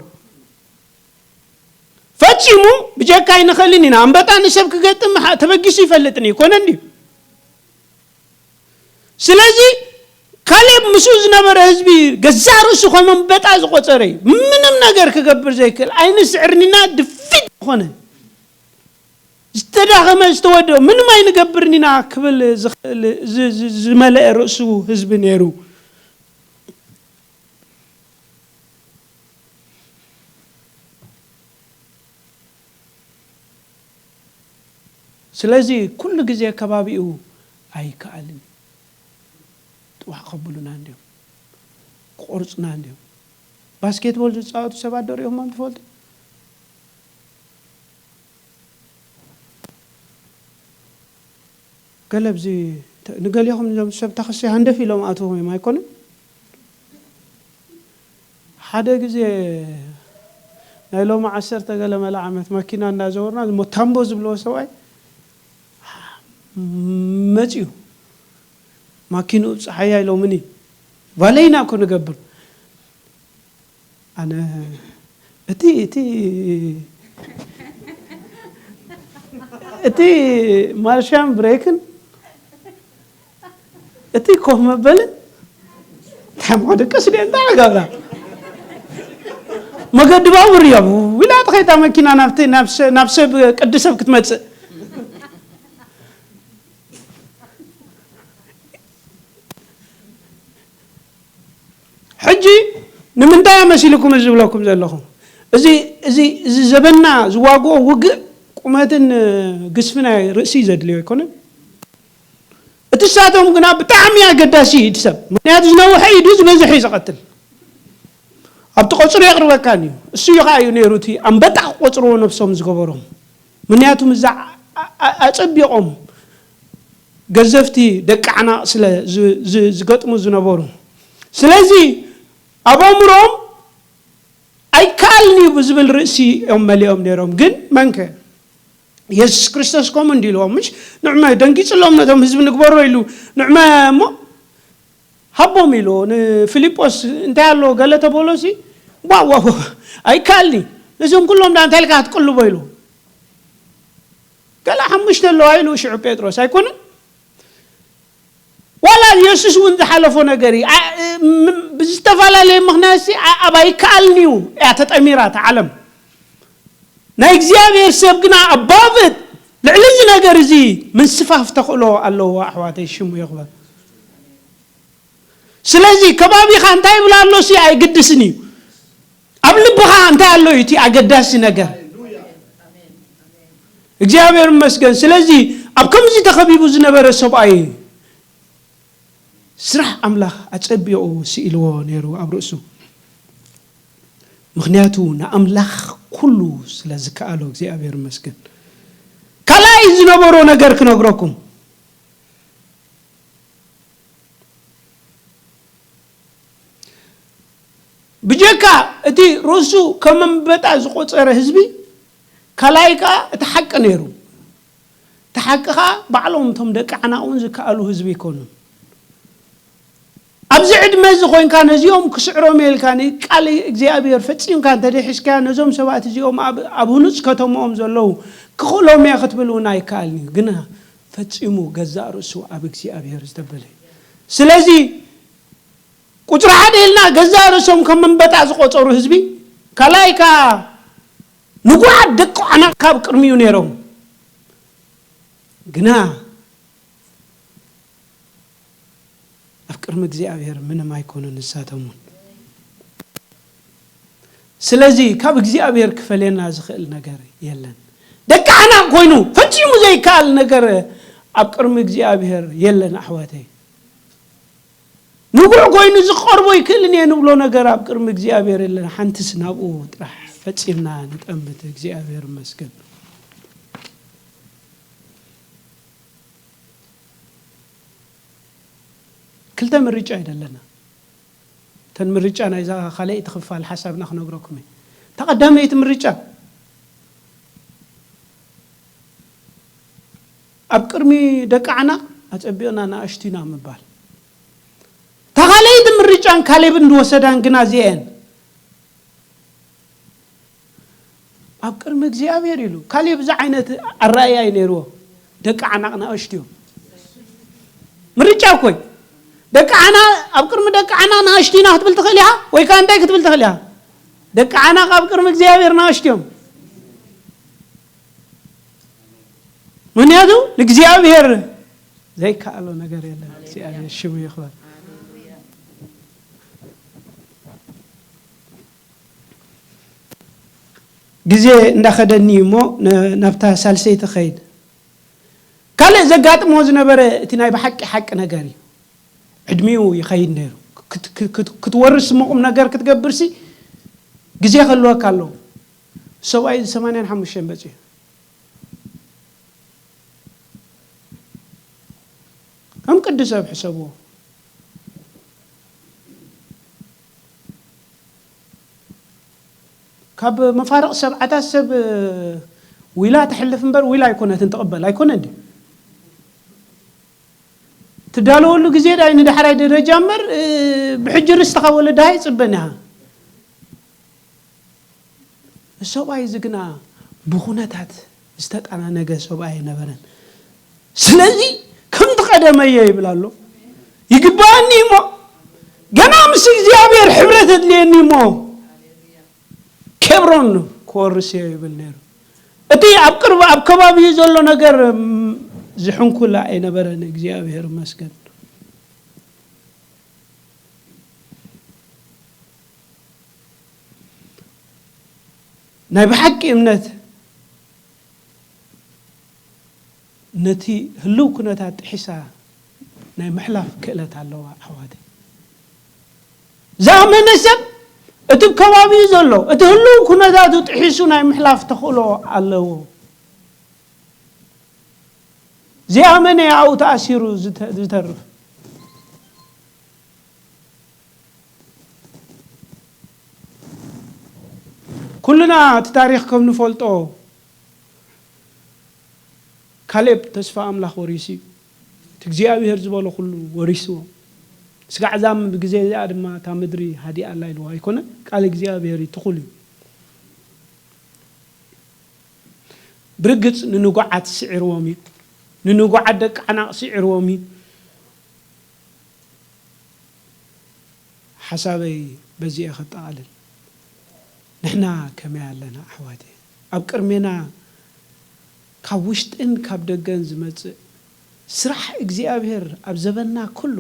ፈጺሙ ብጀካ ኣይንኽእልን ኢና። ኣንበጣ ንሰብ ክገጥም ሓ-፣ ተበጊሱ ይፈልጥን እዩ። ኮነ እንድዩ። ስለዚ ካሌብ ምስኡ ዝነበረ ህዝቢ ገዛእ ርእሱ ከም ኣንበጣ ዝቆጸረ እዩ። ምንም ነገር ክገብር ዘይክእል፣ ኣይንስዕርን ኢና፣ ድፊት ዝኾነ፣ ዝተዳኸመ፣ ዝተወደበ፣ ምንም ኣይንገብርን ኢና ክብል ዝኽእል፣ ዝ-፣ ዝ-፣ ዝመለአ ርእሱ ህዝቢ ነይሩ። ስለዚ ኩሉ ግዜ ከባቢኡ ኣይከኣልን። ጥዋሕ ከብሉና እንድዮም። ክቆርጹና እንድዮም። ባስኬትቦል ዝጻወቱ ሰባት ዶ ሪኦሞም ትፈልጡ? ገለ ኣብዚ ተ-፣ ንገሊኹም እዞም ሰብ ታክሲ ሃንደፍ ኢሎም ኣትዎም እዮም ኣይኮኑን? ሓደ ግዜ ናይ ሎሚ ዓሰርተ ገለ መለ ዓመት ማኪና እንዳዘወርና፣ እሞ ታምቦ ዝብልዎ ሰብኣይ መጽዩ። ማኪንኡ ጸሓያ ኢሎምኒ። ቫለይና እኮ ንገብር። ኣነ እቲ፣ እቲ፣ እቲ ማርሻን ብሬክን፣ እቲ ኮፍ መበልን፣ እንታይ እሞ ደቀስ ድየ፣ እንታይ ክገብራ? መገዲ ባቡር እዮም። ኢላ ትኸይድ እታ መኪና ናብቲ፣ ናብ ሰ-፣ ናብ ሰብ፣ ቅዲ ሰብ ክትመጽእ። ሕጂ ንምንታይ መሲልኩም እዚ ዝብለኩም ዘለኹ? እዚ፣ እዚ፣ እዚ ዘበንና ዝዋግኦ ውግእ ቁመትን ግዝፊ ናይ ርእሲ ዘድልዮ ኣይኮነን። እቲ ሳቶም ግና ብጣዕሚ ኣገዳሲ እዩ እቲ ሰብ። ምኽንያቱ ዝነውሐ ኢዱ ዝበዝሕ እዩ ዝቐትል። ኣብቲ ቆጽሩ የቕርበካን እዩ። እሱ እዩ ኸዓ እዩ ነይሩ እቲ ኣንበጣ ክቆጽርዎ ነብሶም ዝገበሮም። ምኽንያቱ እዛ ኣ-፣ ኣ-፣ ኣጸቢቖም ገዘፍቲ ደቂ ዓናቕ ስለ ዝ-፣ ዝ-፣ ዝገጥሙ ዝነበሩ። ስለዚ ኣብ ኣእምሮኦም ኣይከኣልን እዩ ብዝብል ርእሲ እዮም መሊኦም ነይሮም። ግን መንከ? የሱስ ክርስቶስ ከምኡ እንዲ ኢልዎም፣ ምሽ? ንዕመ ደንጊጽሎም ነቶም ህዝቢ ንግበሮ ኢሉ፣ ንዕመ እሞ ሃቦም ኢሉ ንፊልጶስ እንታይ ኣሎ ገለ ተበሎሲ፣ "ዋው፣ ዋው፣ ዋው፣ ኣይከኣልን እዩ። ነዞም ኩሎም ደኣ እንታይ ኢልካ ክትቅልቦ?" ኢሉ። ገለ ሓሙሽተ ኣለዋ ኢሉ ሽዑ ጴጥሮስ ኣይኮነን? ዋላ የሱስ እውን ዝሓለፎ ነገር እዩ። ኣ-፣ ም-፣ ብዝተፈላለየ ምኽንያት ሲ ኣ-፣ ኣብ ኣይከኣልን እዩ እያ ተጠሚራ እታ ዓለም። ናይ እግዚኣብሔር ሰብ ግና ኣባብት ልዕሊ እዚ ነገር እዚ ምንስፋፍ ተኽእሎ ኣለዎ ኣሕዋተይ፣ ሽሙ ይኽበር። ስለዚ ከባቢኻ እንታይ ይብል ኣሎ ሲ ኣይግድስን እዩ። ኣብ ልብኻ እንታይ ኣሎ እዩ እቲ ኣገዳሲ ነገር። እግዚኣብሔር ይመስገን። ስለዚ ኣብ ከምዚ ተኸቢቡ ዝነበረ ሰብኣይ ስራሕ ኣምላኽ ኣጸቢቑ ስኢልዎ ነይሩ ኣብ ርእሱ። ምኽንያቱ ንኣምላኽ ኩሉ ስለ ዝከኣሎ እግዚኣብሔር ይመስገን። ካልኣይ ዝነበሮ ነገር ክነግረኩም። ብጀካ እቲ ርእሱ ከም ኣንበጣ ዝቖጸረ ህዝቢ፣ ካልኣይ ከኣ እቲ ሓቂ ነይሩ። እቲ ሓቂ ከኣ ባዕሎም እቶም ደቂ ዓናቕ እውን ዝከኣሉ ህዝቢ ኣይኮኑን። ኣብዚ ዕድመ እዚ ኮይንካ ነዚኦም ክስዕሮም እየ ኢልካ ንቃል እግዚኣብሔር ፈጺምካ እንተደይ ሒዝካዮ፣ ነዞም ሰባት እዚኦም ኣብ፣ ኣብ ህኑጽ ከተምኦም ዘለዉ ክኽእሎም እየ ክትብል እውን ኣይከኣልን እዩ። ግና ፈጺሙ ገዛእ ርእሱ ኣብ እግዚኣብሔር ዝተበለ እዩ። ስለዚ ቁጽሪ ሓደ ኢልና ገዛእ ርእሶም ከም ኣንበጣ ዝቖጸሩ ህዝቢ፣ ካልኣይ ከኣ ንጉዓት ደቂ ዓናቕ ካብ ቅድሚኡ ነይሮም። ግና ኣብ ቅድሚ እግዚኣብሔር ምንም ኣይኮኑን ንሳቶም እውን። ስለዚ ካብ እግዚኣብሔር ክፈልየና ዝኽእል ነገር የለን። ደቂ ዓናቕ ኮይኑ ፈጺሙ ዘይከኣል ነገር ኣብ ቅድሚ እግዚኣብሔር የለን ኣሕዋተይ። ንጉዕ ኮይኑ ዝቐርቦ ይክእልን እየ ንብሎ ነገር ኣብ ቅድሚ እግዚኣብሔር የለን። ሓንትስ ናብኡ ጥራሕ ፈጺምና ንጠምት። እግዚኣብሔር ይመስገን። ክልተ ምርጫ እዩ ዘለና። እተን ምርጫ ናይዛ ካልኣይቲ ክፋል ሓሳብና ክነግረኩም እየ። እታ ቀዳመይቲ ምርጫ ኣብ ቅድሚ ደቂ ዓና ኣጸቢቕና ንኣሽቱና ምባል። እታ ካልኣይቲ ምርጫን ካሌብን ዝወሰዳን ግና እዚአን። ኣብ ቅድሚ እግዚኣብሔር ኢሉ። ካሌብ እዚ ዓይነት ኣረኣእያ እዩ ነይርዎ። ደቂ ዓናቕ ንኣሽቱ እዮም። ምርጫ እኮ እዩ። ደቂ ዓና፣ ኣብ ቅድሚ ደቂ ዓና ንኣሽቱ ኢና ክትብል ትኽእል ኢኻ፣ ወይ ከኣ እንታይ ክትብል ትኽእል ኢኻ? ደቂ ዓናቕ ኣብ ቅድሚ እግዚኣብሔር ንኣሽቱ እዮም። ምኽንያቱ ንእግዚኣብሔር ዘይከኣሎ ነገር የለን። እግዚኣብሔር ሽሙ ይኽበር። ግዜ እንዳኸደኒ እሞ ነ-፣ ናብታ ሳልሰይቲ ኸይድ። ካልእ ዘጋጥሞ ዝነበረ እቲ ናይ ብሓቂ ሓቂ ነገር እዩ። ዕድሚኡ ይኸይድ ነይሩ። ክት-፣ ክት-፣ ክት-፣ ክትወርስ እሞ ቁም ነገር ክትገብርሲ ግዜ ክህልወካ ኣለዎ። ሰብኣይ ሰማንያን ሓሙሽተን በጺሑ። ከም ቅዲ ሰብ ሕሰብዎ። ካብ መፋርቕ ሰብዓታት ሰብ ዊላ ተሕልፍ እምበር ዊላ ኣይኮነትን ትቕበል፣ ኣይኮነን ድዩ? ትዳለወሉ ግዜ ዳይ ንዳሕራይ ደረጃ እምበር፣ እ፣ ብሕጂ ርስትኻ ወለዳ ኣይጽበን ኢኻ። ሰብኣይ እዚ ግና ብኹነታት ዝተጠናነገ ሰብኣይ ኣይነበረን። ስለዚ ከምቲ ቀደመየ ይብል ኣሎ። ይግባኣኒ እሞ ገና ምስ እግዚኣብሔር ሕብረት ኣድልየኒ እሞ ኬብሮን ክወርስ እየ ይብል ነይሩ። እቲ ኣብ ቅርቢ ኣብ ከባቢኡ ዘሎ ነገር፣ እም፣ ዝሕንኩላ ኣይነበረን። እግዚኣብሔር ይመስገን። ናይ ብሓቂ እምነት ነቲ ህልው ኩነታት ጥሒሳ ናይ ምሕላፍ ክእለት ኣለዋ ኣሕዋተይ። ዝኣመነ ሰብ እቲ ከባቢኡ ዘሎ እቲ ህልው ኩነታቱ ጥሒሱ ናይ ምሕላፍ ተኽእሎ ኣለዎ። ዘይኣመነ ኣብኡ ተኣሲሩ ዝተ-፣ ዝተርፍ። ኩልና እቲ ታሪኽ ከም ንፈልጦ ካሌብ ተስፋ ኣምላኽ ወሪሱ እዩ። እቲ እግዚኣብሔር ዝበሎ ኩሉ ወሪስዎ። ስጋዕ እዛ ብግዜ እዚኣ ድማ እታ ምድሪ ሃዲኣ ኣላ ኢልዎ ኣይኮነን። ቃል እግዚኣብሔር እዩ፣ ትኹል እዩ። ብርግጽ ንንጉዓት ስዒርዎም እዩ። ንንጉዓት ደቂ ዓናቕ ስዒርዎም እዩ። ሓሳበይ በዚ እየ ከጠቓልል። ንሕና ከመይ ኣለና ኣሕዋተይ? ኣብ ቅድሜና ካብ ውሽጥን ካብ ደገን ዝመጽእ ስራሕ እግዚኣብሔር ኣብ ዘበንና ኩሉ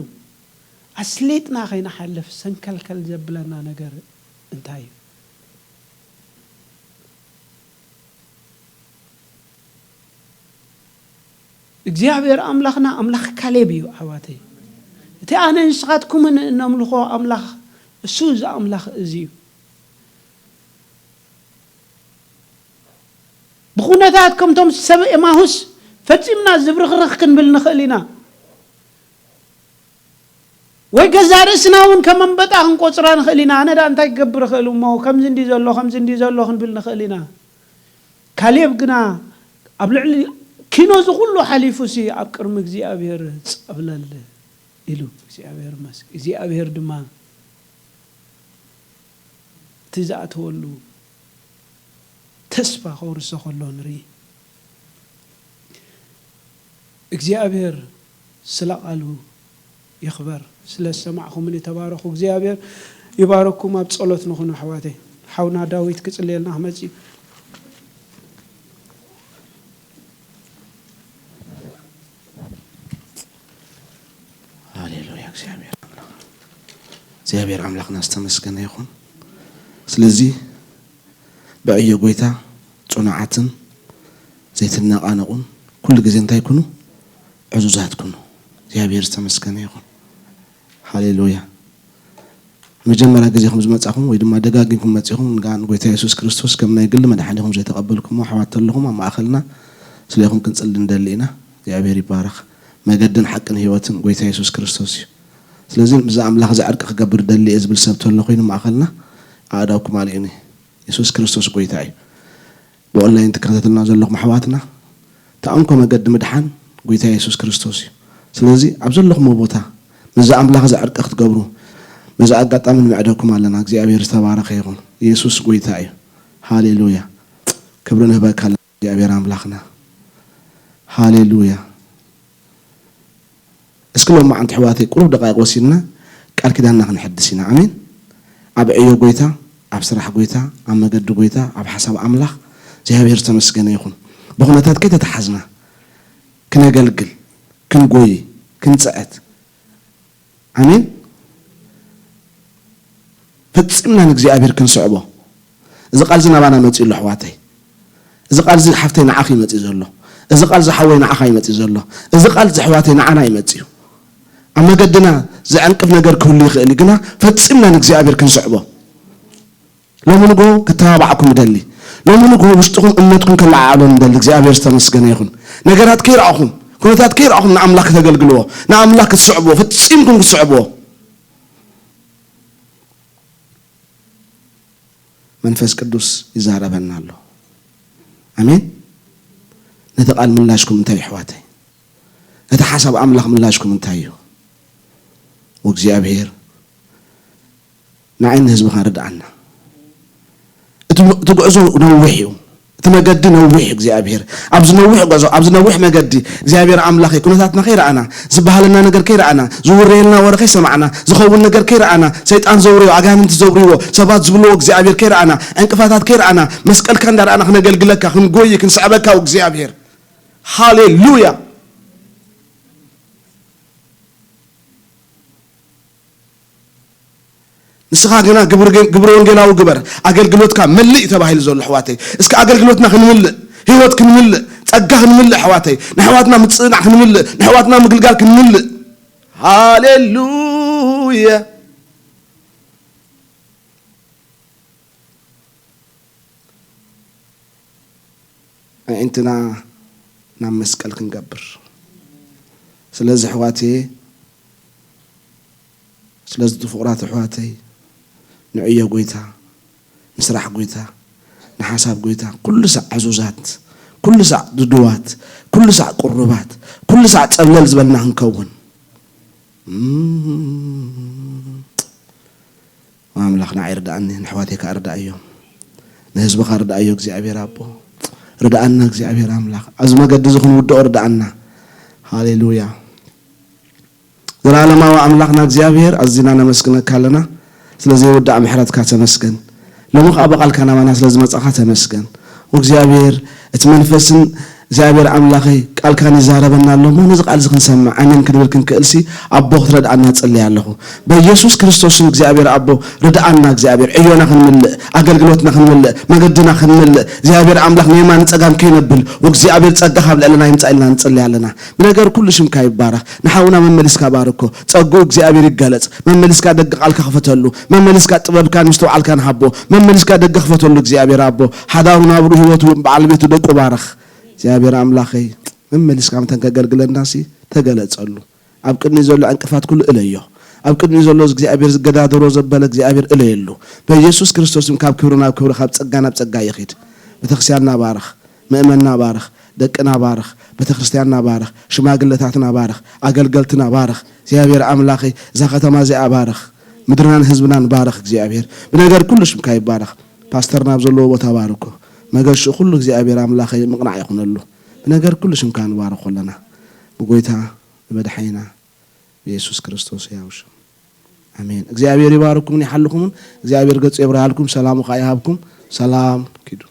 ኣስሊጥና ከይንሓልፍ ሰንከልከል ዘብለና ነገር እንታይ እዩ? እግዚኣብሔር ኣምላኽና ኣምላኽ ካሌብ እዩ ኣሕዋተይ። እቲ ኣነ ንስኻትኩምን እነምልኾ ኣምላኽ እሱ እዚ ኣምላኽ እዚ እዩ። ብኹነታት ከምቶም ሰብ ኤማሁስ ፈጺምና ዝብርኽርኽ ክንብል ንኽእል ኢና። ወይ ገዛ ርእስና እውን ከም ኣንበጣ ክንቆጽራ ንኽእል ኢና። ኣነ ደኣ እንታይ ክገብር እኽእል እሞ ከምዚ እንዲ ዘሎ፣ ከምዚ እንዲ ዘሎ ክንብል ንኽእል ኢና። ካሌብ ግና ኣብ ልዕሊ ኪኖ እዚ ኩሉ ሓሊፉ ሲ ኣብ ቅድሚ እግዚኣብሔር ጸብለል ኢሉ እግዚኣብሔር መስ-፣ እግዚኣብሔር ድማ እቲ ዝኣተወሉ ተስፋ ከውርሶ ከሎ ንርኢ። እግዚኣብሔር ስለ ቃሉ ይኽበር። ስለ ዝሰማዕኹምኒ ተባረኹ። እግዚኣብሔር ይባረኩም። ኣብ ጸሎት ንኹን ኣሕዋተይ። ሓውና ዳዊት ክጽልየልና ክመጽእ እዩ። ሃሌሉያ። እግዚኣብሔር ኣምላኽ፣ እግዚኣብሔር ኣምላኽና ዝተመስገነ ይኹን። ስለዚ ብዕዮ ጎይታ ጽኑዓትን ዘይትነቓነቑን ኩሉ ግዜ እንታይ ኩኑ? ዕዙዛት ኩኑ። እግዚኣብሔር ዝተመስገነ ይኹን። ሃሌሉያ። መጀመርያ ግዜኹም ዝመጻኹም ወይ ድማ ደጋጊምኩም መጺኹም ንጋ-፣ ንጎይታ የሱስ ክርስቶስ ከም ናይ ግሊ መድሓኒኹም ዘይተቐበልኩሞ ኣሕዋት ተለኹም ኣብ ማእኸልና ስለኹም ክንጽሊ ንደሊ ኢና። እግዚኣብሔር ይባረኽ። መገድን ሓቅን ህይወትን ጎይታ የሱስ ክርስቶስ እዩ። ስለዚ ብዛ ኣምላኽ እዚ ዕርቂ ክገብር ደሊ እየ ዝብል ሰብ ተሎ ኮይኑ ማእኸልና ኣእዳውኩም ኣልዩኒ። የሱስ ክርስቶስ ጎይታ እዩ። ብኦንላይን ትከታተልና ዘለኹም ኣሕዋትና፣ እቲ ኣንኮ መገዲ ምድሓን ጎይታ የሱስ ክርስቶስ እዩ። ስለዚ ኣብ ዘለኹምዎ ቦታ ምስዚ ኣምላኽ እዚ ዕርቂ ክትገብሩ በዚ ኣጋጣሚ ንምዕደኩም ኣለና። እግዚኣብሔር ዝተባረኸ ይኹን። የሱስ ጎይታ እዩ። ሃሌሉያ። ክብሪ ንህበካ ኣለና እግዚኣብሔር ኣምላኽና። ሃሌሉያ። እስኪ ሎማዓንቲ ኣሕዋተይ ቁሩብ ደቃይቅ ወሲድና ቃል ኪዳንና ክንሕድስ ኢና። ኣሜን። ኣብ ዕዮ ጎይታ፣ ኣብ ስራሕ ጎይታ፣ ኣብ መገዲ ጎይታ፣ ኣብ ሓሳብ ኣምላኽ እግዚኣብሔር ዝተመስገነ ይኹን። ብኹነታት ከይተተሓዝና ክነገልግል፣ ክንጎይ፣ ክንጽዕት። ኣሜን። ፈጺምና ንእግዚኣብሔር ክንስዕቦ። እዚ ቃል እዚ ናባና መጺኡ ኣሎ ኣሕዋተይ። እዚ ቃል እዚ ሓፍተይ ንዓኺ ይመጺእ ዘሎ። እዚ ቃል እዚ ሓወይ ንዓኻ ይመጺእ ዘሎ። እዚ ቃል እዚ ኣሕዋተይ ንዓና ይመጺኡ። ኣብ መገድና ዘዕንቅፍ ነገር ክህሉ ይኽእል እዩ፣ ግና ፈጺምና ንእግዚኣብሔር ክንስዕቦ። ሎሚ ንግሆ ክተባባዓኩም እደሊ። ሎሚ ንግሆ ውሽጥኹም እምነትኩም ከለዓዕሎ ንደሊ። እግዚኣብሔር ዝተመስገነ ይኹን። ነገራት ከይረኣኹም፣ ኩነታት ከይረኣኹም ንኣምላኽ ከተገልግልዎ፣ ንኣምላኽ ክትስዕብዎ፣ ፈጺምኩም ክትስዕብዎ። መንፈስ ቅዱስ ይዛረበና ኣሎ። ኣሜን። ነቲ ቃል ምላሽኩም እንታይ እዩ ኣሕዋተይ? ነቲ ሓሳብ ኣምላኽ ምላሽኩም እንታይ እዩ? ወእግዚኣብሔር ንዓይ ንህዝብኻ ርድኣና። እቲ እቲ ጉዕዞ ነዊሕ እዩ። እቲ መገዲ ነዊሕ እዩ። እግዚኣብሔር ኣብዚ ነዊሕ ጉዕዞ፣ ኣብዚ ነዊሕ መገዲ እግዚኣብሔር ኣምላኸይ ኩነታትና ከይረኣና፣ ዝበሃለና ነገር ከይረኣና፣ ዝውረየልና ወረ ከይሰማዕና፣ ዝኸውን ነገር ከይረኣና፣ ሰይጣን ዘውርዮ፣ ኣጋንንቲ ዘውርይዎ፣ ሰባት ዝብልዎ እግዚኣብሔር ከይረኣና፣ ዕንቅፋታት ከይረኣና፣ መስቀልካ እንዳረኣና ክነገልግለካ፣ ክንጎይ፣ ክንስዕበካ እግዚኣብሔር። ሃሌሉያ። ንስኻ ግና ግብሪ ወንጌላዊ ግበር፣ ኣገልግሎትካ መልእ እዩ ተባሂሉ ዘሎ ኣሕዋተይ። እስኪ ኣገልግሎትና ክንምልእ፣ ህይወት ክንምልእ፣ ጸጋ ክንምልእ ኣሕዋተይ፣ ንኣሕዋትና ምጽእናዕ ክንምልእ፣ ንኣሕዋትና ምግልጋል ክንምልእ። ሃሌሉያ። ኣዒንትና ናብ መስቀል ክንገብር። ስለዚ ኣሕዋተይ፣ ስለዚ ፍቑራት ኣሕዋተይ፣ ንዕዮ ጎይታ፣ ንስራሕ ጎይታ፣ ንሓሳብ ጎይታ፣ ኩሉ ሳዕ ዕዙዛት፣ ኩሉ ሳዕ ድድዋት፣ ኩሉ ሳዕ ቅሩባት፣ ኩሉ ሳዕ ጸብለል ዝበልና ክንከውን። እም፣ ኣምላኽ ንዓይ ርድኣኒ፣ ንኣሕዋተይ ከኣ ርድኣዮም። ንህዝብኻ ርድኣዮ እግዚኣብሔር ኣቦ። ርድኣና እግዚኣብሔር ኣምላኽ። ኣብዚ መገዲ እዚ ክንውድኦ ርድኣና። ሃሌሉያ። ዘላለማዊ ኣምላኽና እግዚኣብሔር ኣዚና ነመስግነካ ኣለና። ስለ ዘይውዳእ ምሕረትካ ተመስገን። ሎሚ ከኣ ብቓልካ ናባና ስለ ዝመጻኻ ተመስገን። ወእግዚኣብሔር እቲ መንፈስን እግዚኣብሔር ኣምላኸይ ቃልካን ይዛረበና ኣሎ እሞ ነዚ ቃል እዚ ክንሰምዕ ኣሜን ክንብል ክንክእልሲ ኣቦ ክትረድኣና ጽልይ ኣለኹ። በኢየሱስ ክርስቶስ ስም እግዚኣብሔር ኣቦ ርድኣና። እግዚኣብሔር ዕዮና ክንምልእ፣ ኣገልግሎትና ክንምልእ፣ መገድና ክንምልእ እግዚኣብሔር ኣምላኽ ንየማን ንጸጋም ከይነብል ወእግዚኣብሔር ጸጋኻ ኣብ ልዕልና ይምጻእ ኢልና ንጽልይ ኣለና። ብነገር ኩሉ ሽምካ ይባረኽ። ንሓውና መመሊስካ ባርኮ። ጸግኡ እግዚኣብሔር ይገለጽ። መመሊስካ ደገ ቃልካ ክፈተሉ። መመሊስካ ጥበብካን ምስትውዓልካን ሃቦ። መመሊስካ ደገ ክፈተሉ እግዚኣብሔር ኣቦ። ሓዳሩ ናብሩ ህይወቱ በዓል ቤቱ ደቁ ባርኽ። እግዚኣብሔር ኣምላኸይ መመሊስካ መተን ከገልግለናሲ ተገለጸሉ። ኣብ ቅድሚ ዘሎ ዕንቅፋት ኩሉ እለዮ። ኣብ ቅድሚ ዘሎ እግዚኣብሔር ዝገዳደሮ ዘበለ እግዚኣብሔር እለየሉ። በኢየሱስ ክርስቶስ ስም ካብ ክብሪ ናብ ክብሪ ካብ ጸጋ ናብ ጸጋ ይኺድ። ቤተክርስትያንና ባርኽ። ምእመንና ባርኽ፣ ደቅና ባርኽ፣ ቤተክርስትያንና ባርኽ፣ ሽማግለታትና ባርኽ፣ ኣገልገልትና ባርኽ። እግዚኣብሔር ኣምላኸይ እዛ ከተማ እዚኣ ባርኽ፣ ምድርናን ህዝብናን ባርኽ። እግዚኣብሔር ብነገር ኩሉ ሽምካ ይባረኽ። ፓስተርና ኣብ ዘለዎ ቦታ ባርኮ። መገሽኡ ኩሉ እግዚኣብሔር ኣምላኸይ ምቕናዕ ይኹነሉ። ብነገር ኩሉ ሽምካ ንባርኾ ኣለና። ብጎይታ ብመድሓኒና ብየሱስ ክርስቶስ ሕያው ሽም ኣሜን። እግዚኣብሔር ይባርኩምን ይሓልኩምን። እግዚኣብሔር ገጹ የብርሃልኩም፣ ሰላሙ ኸኣ ይሃብኩም። ሰላም ኪዱ።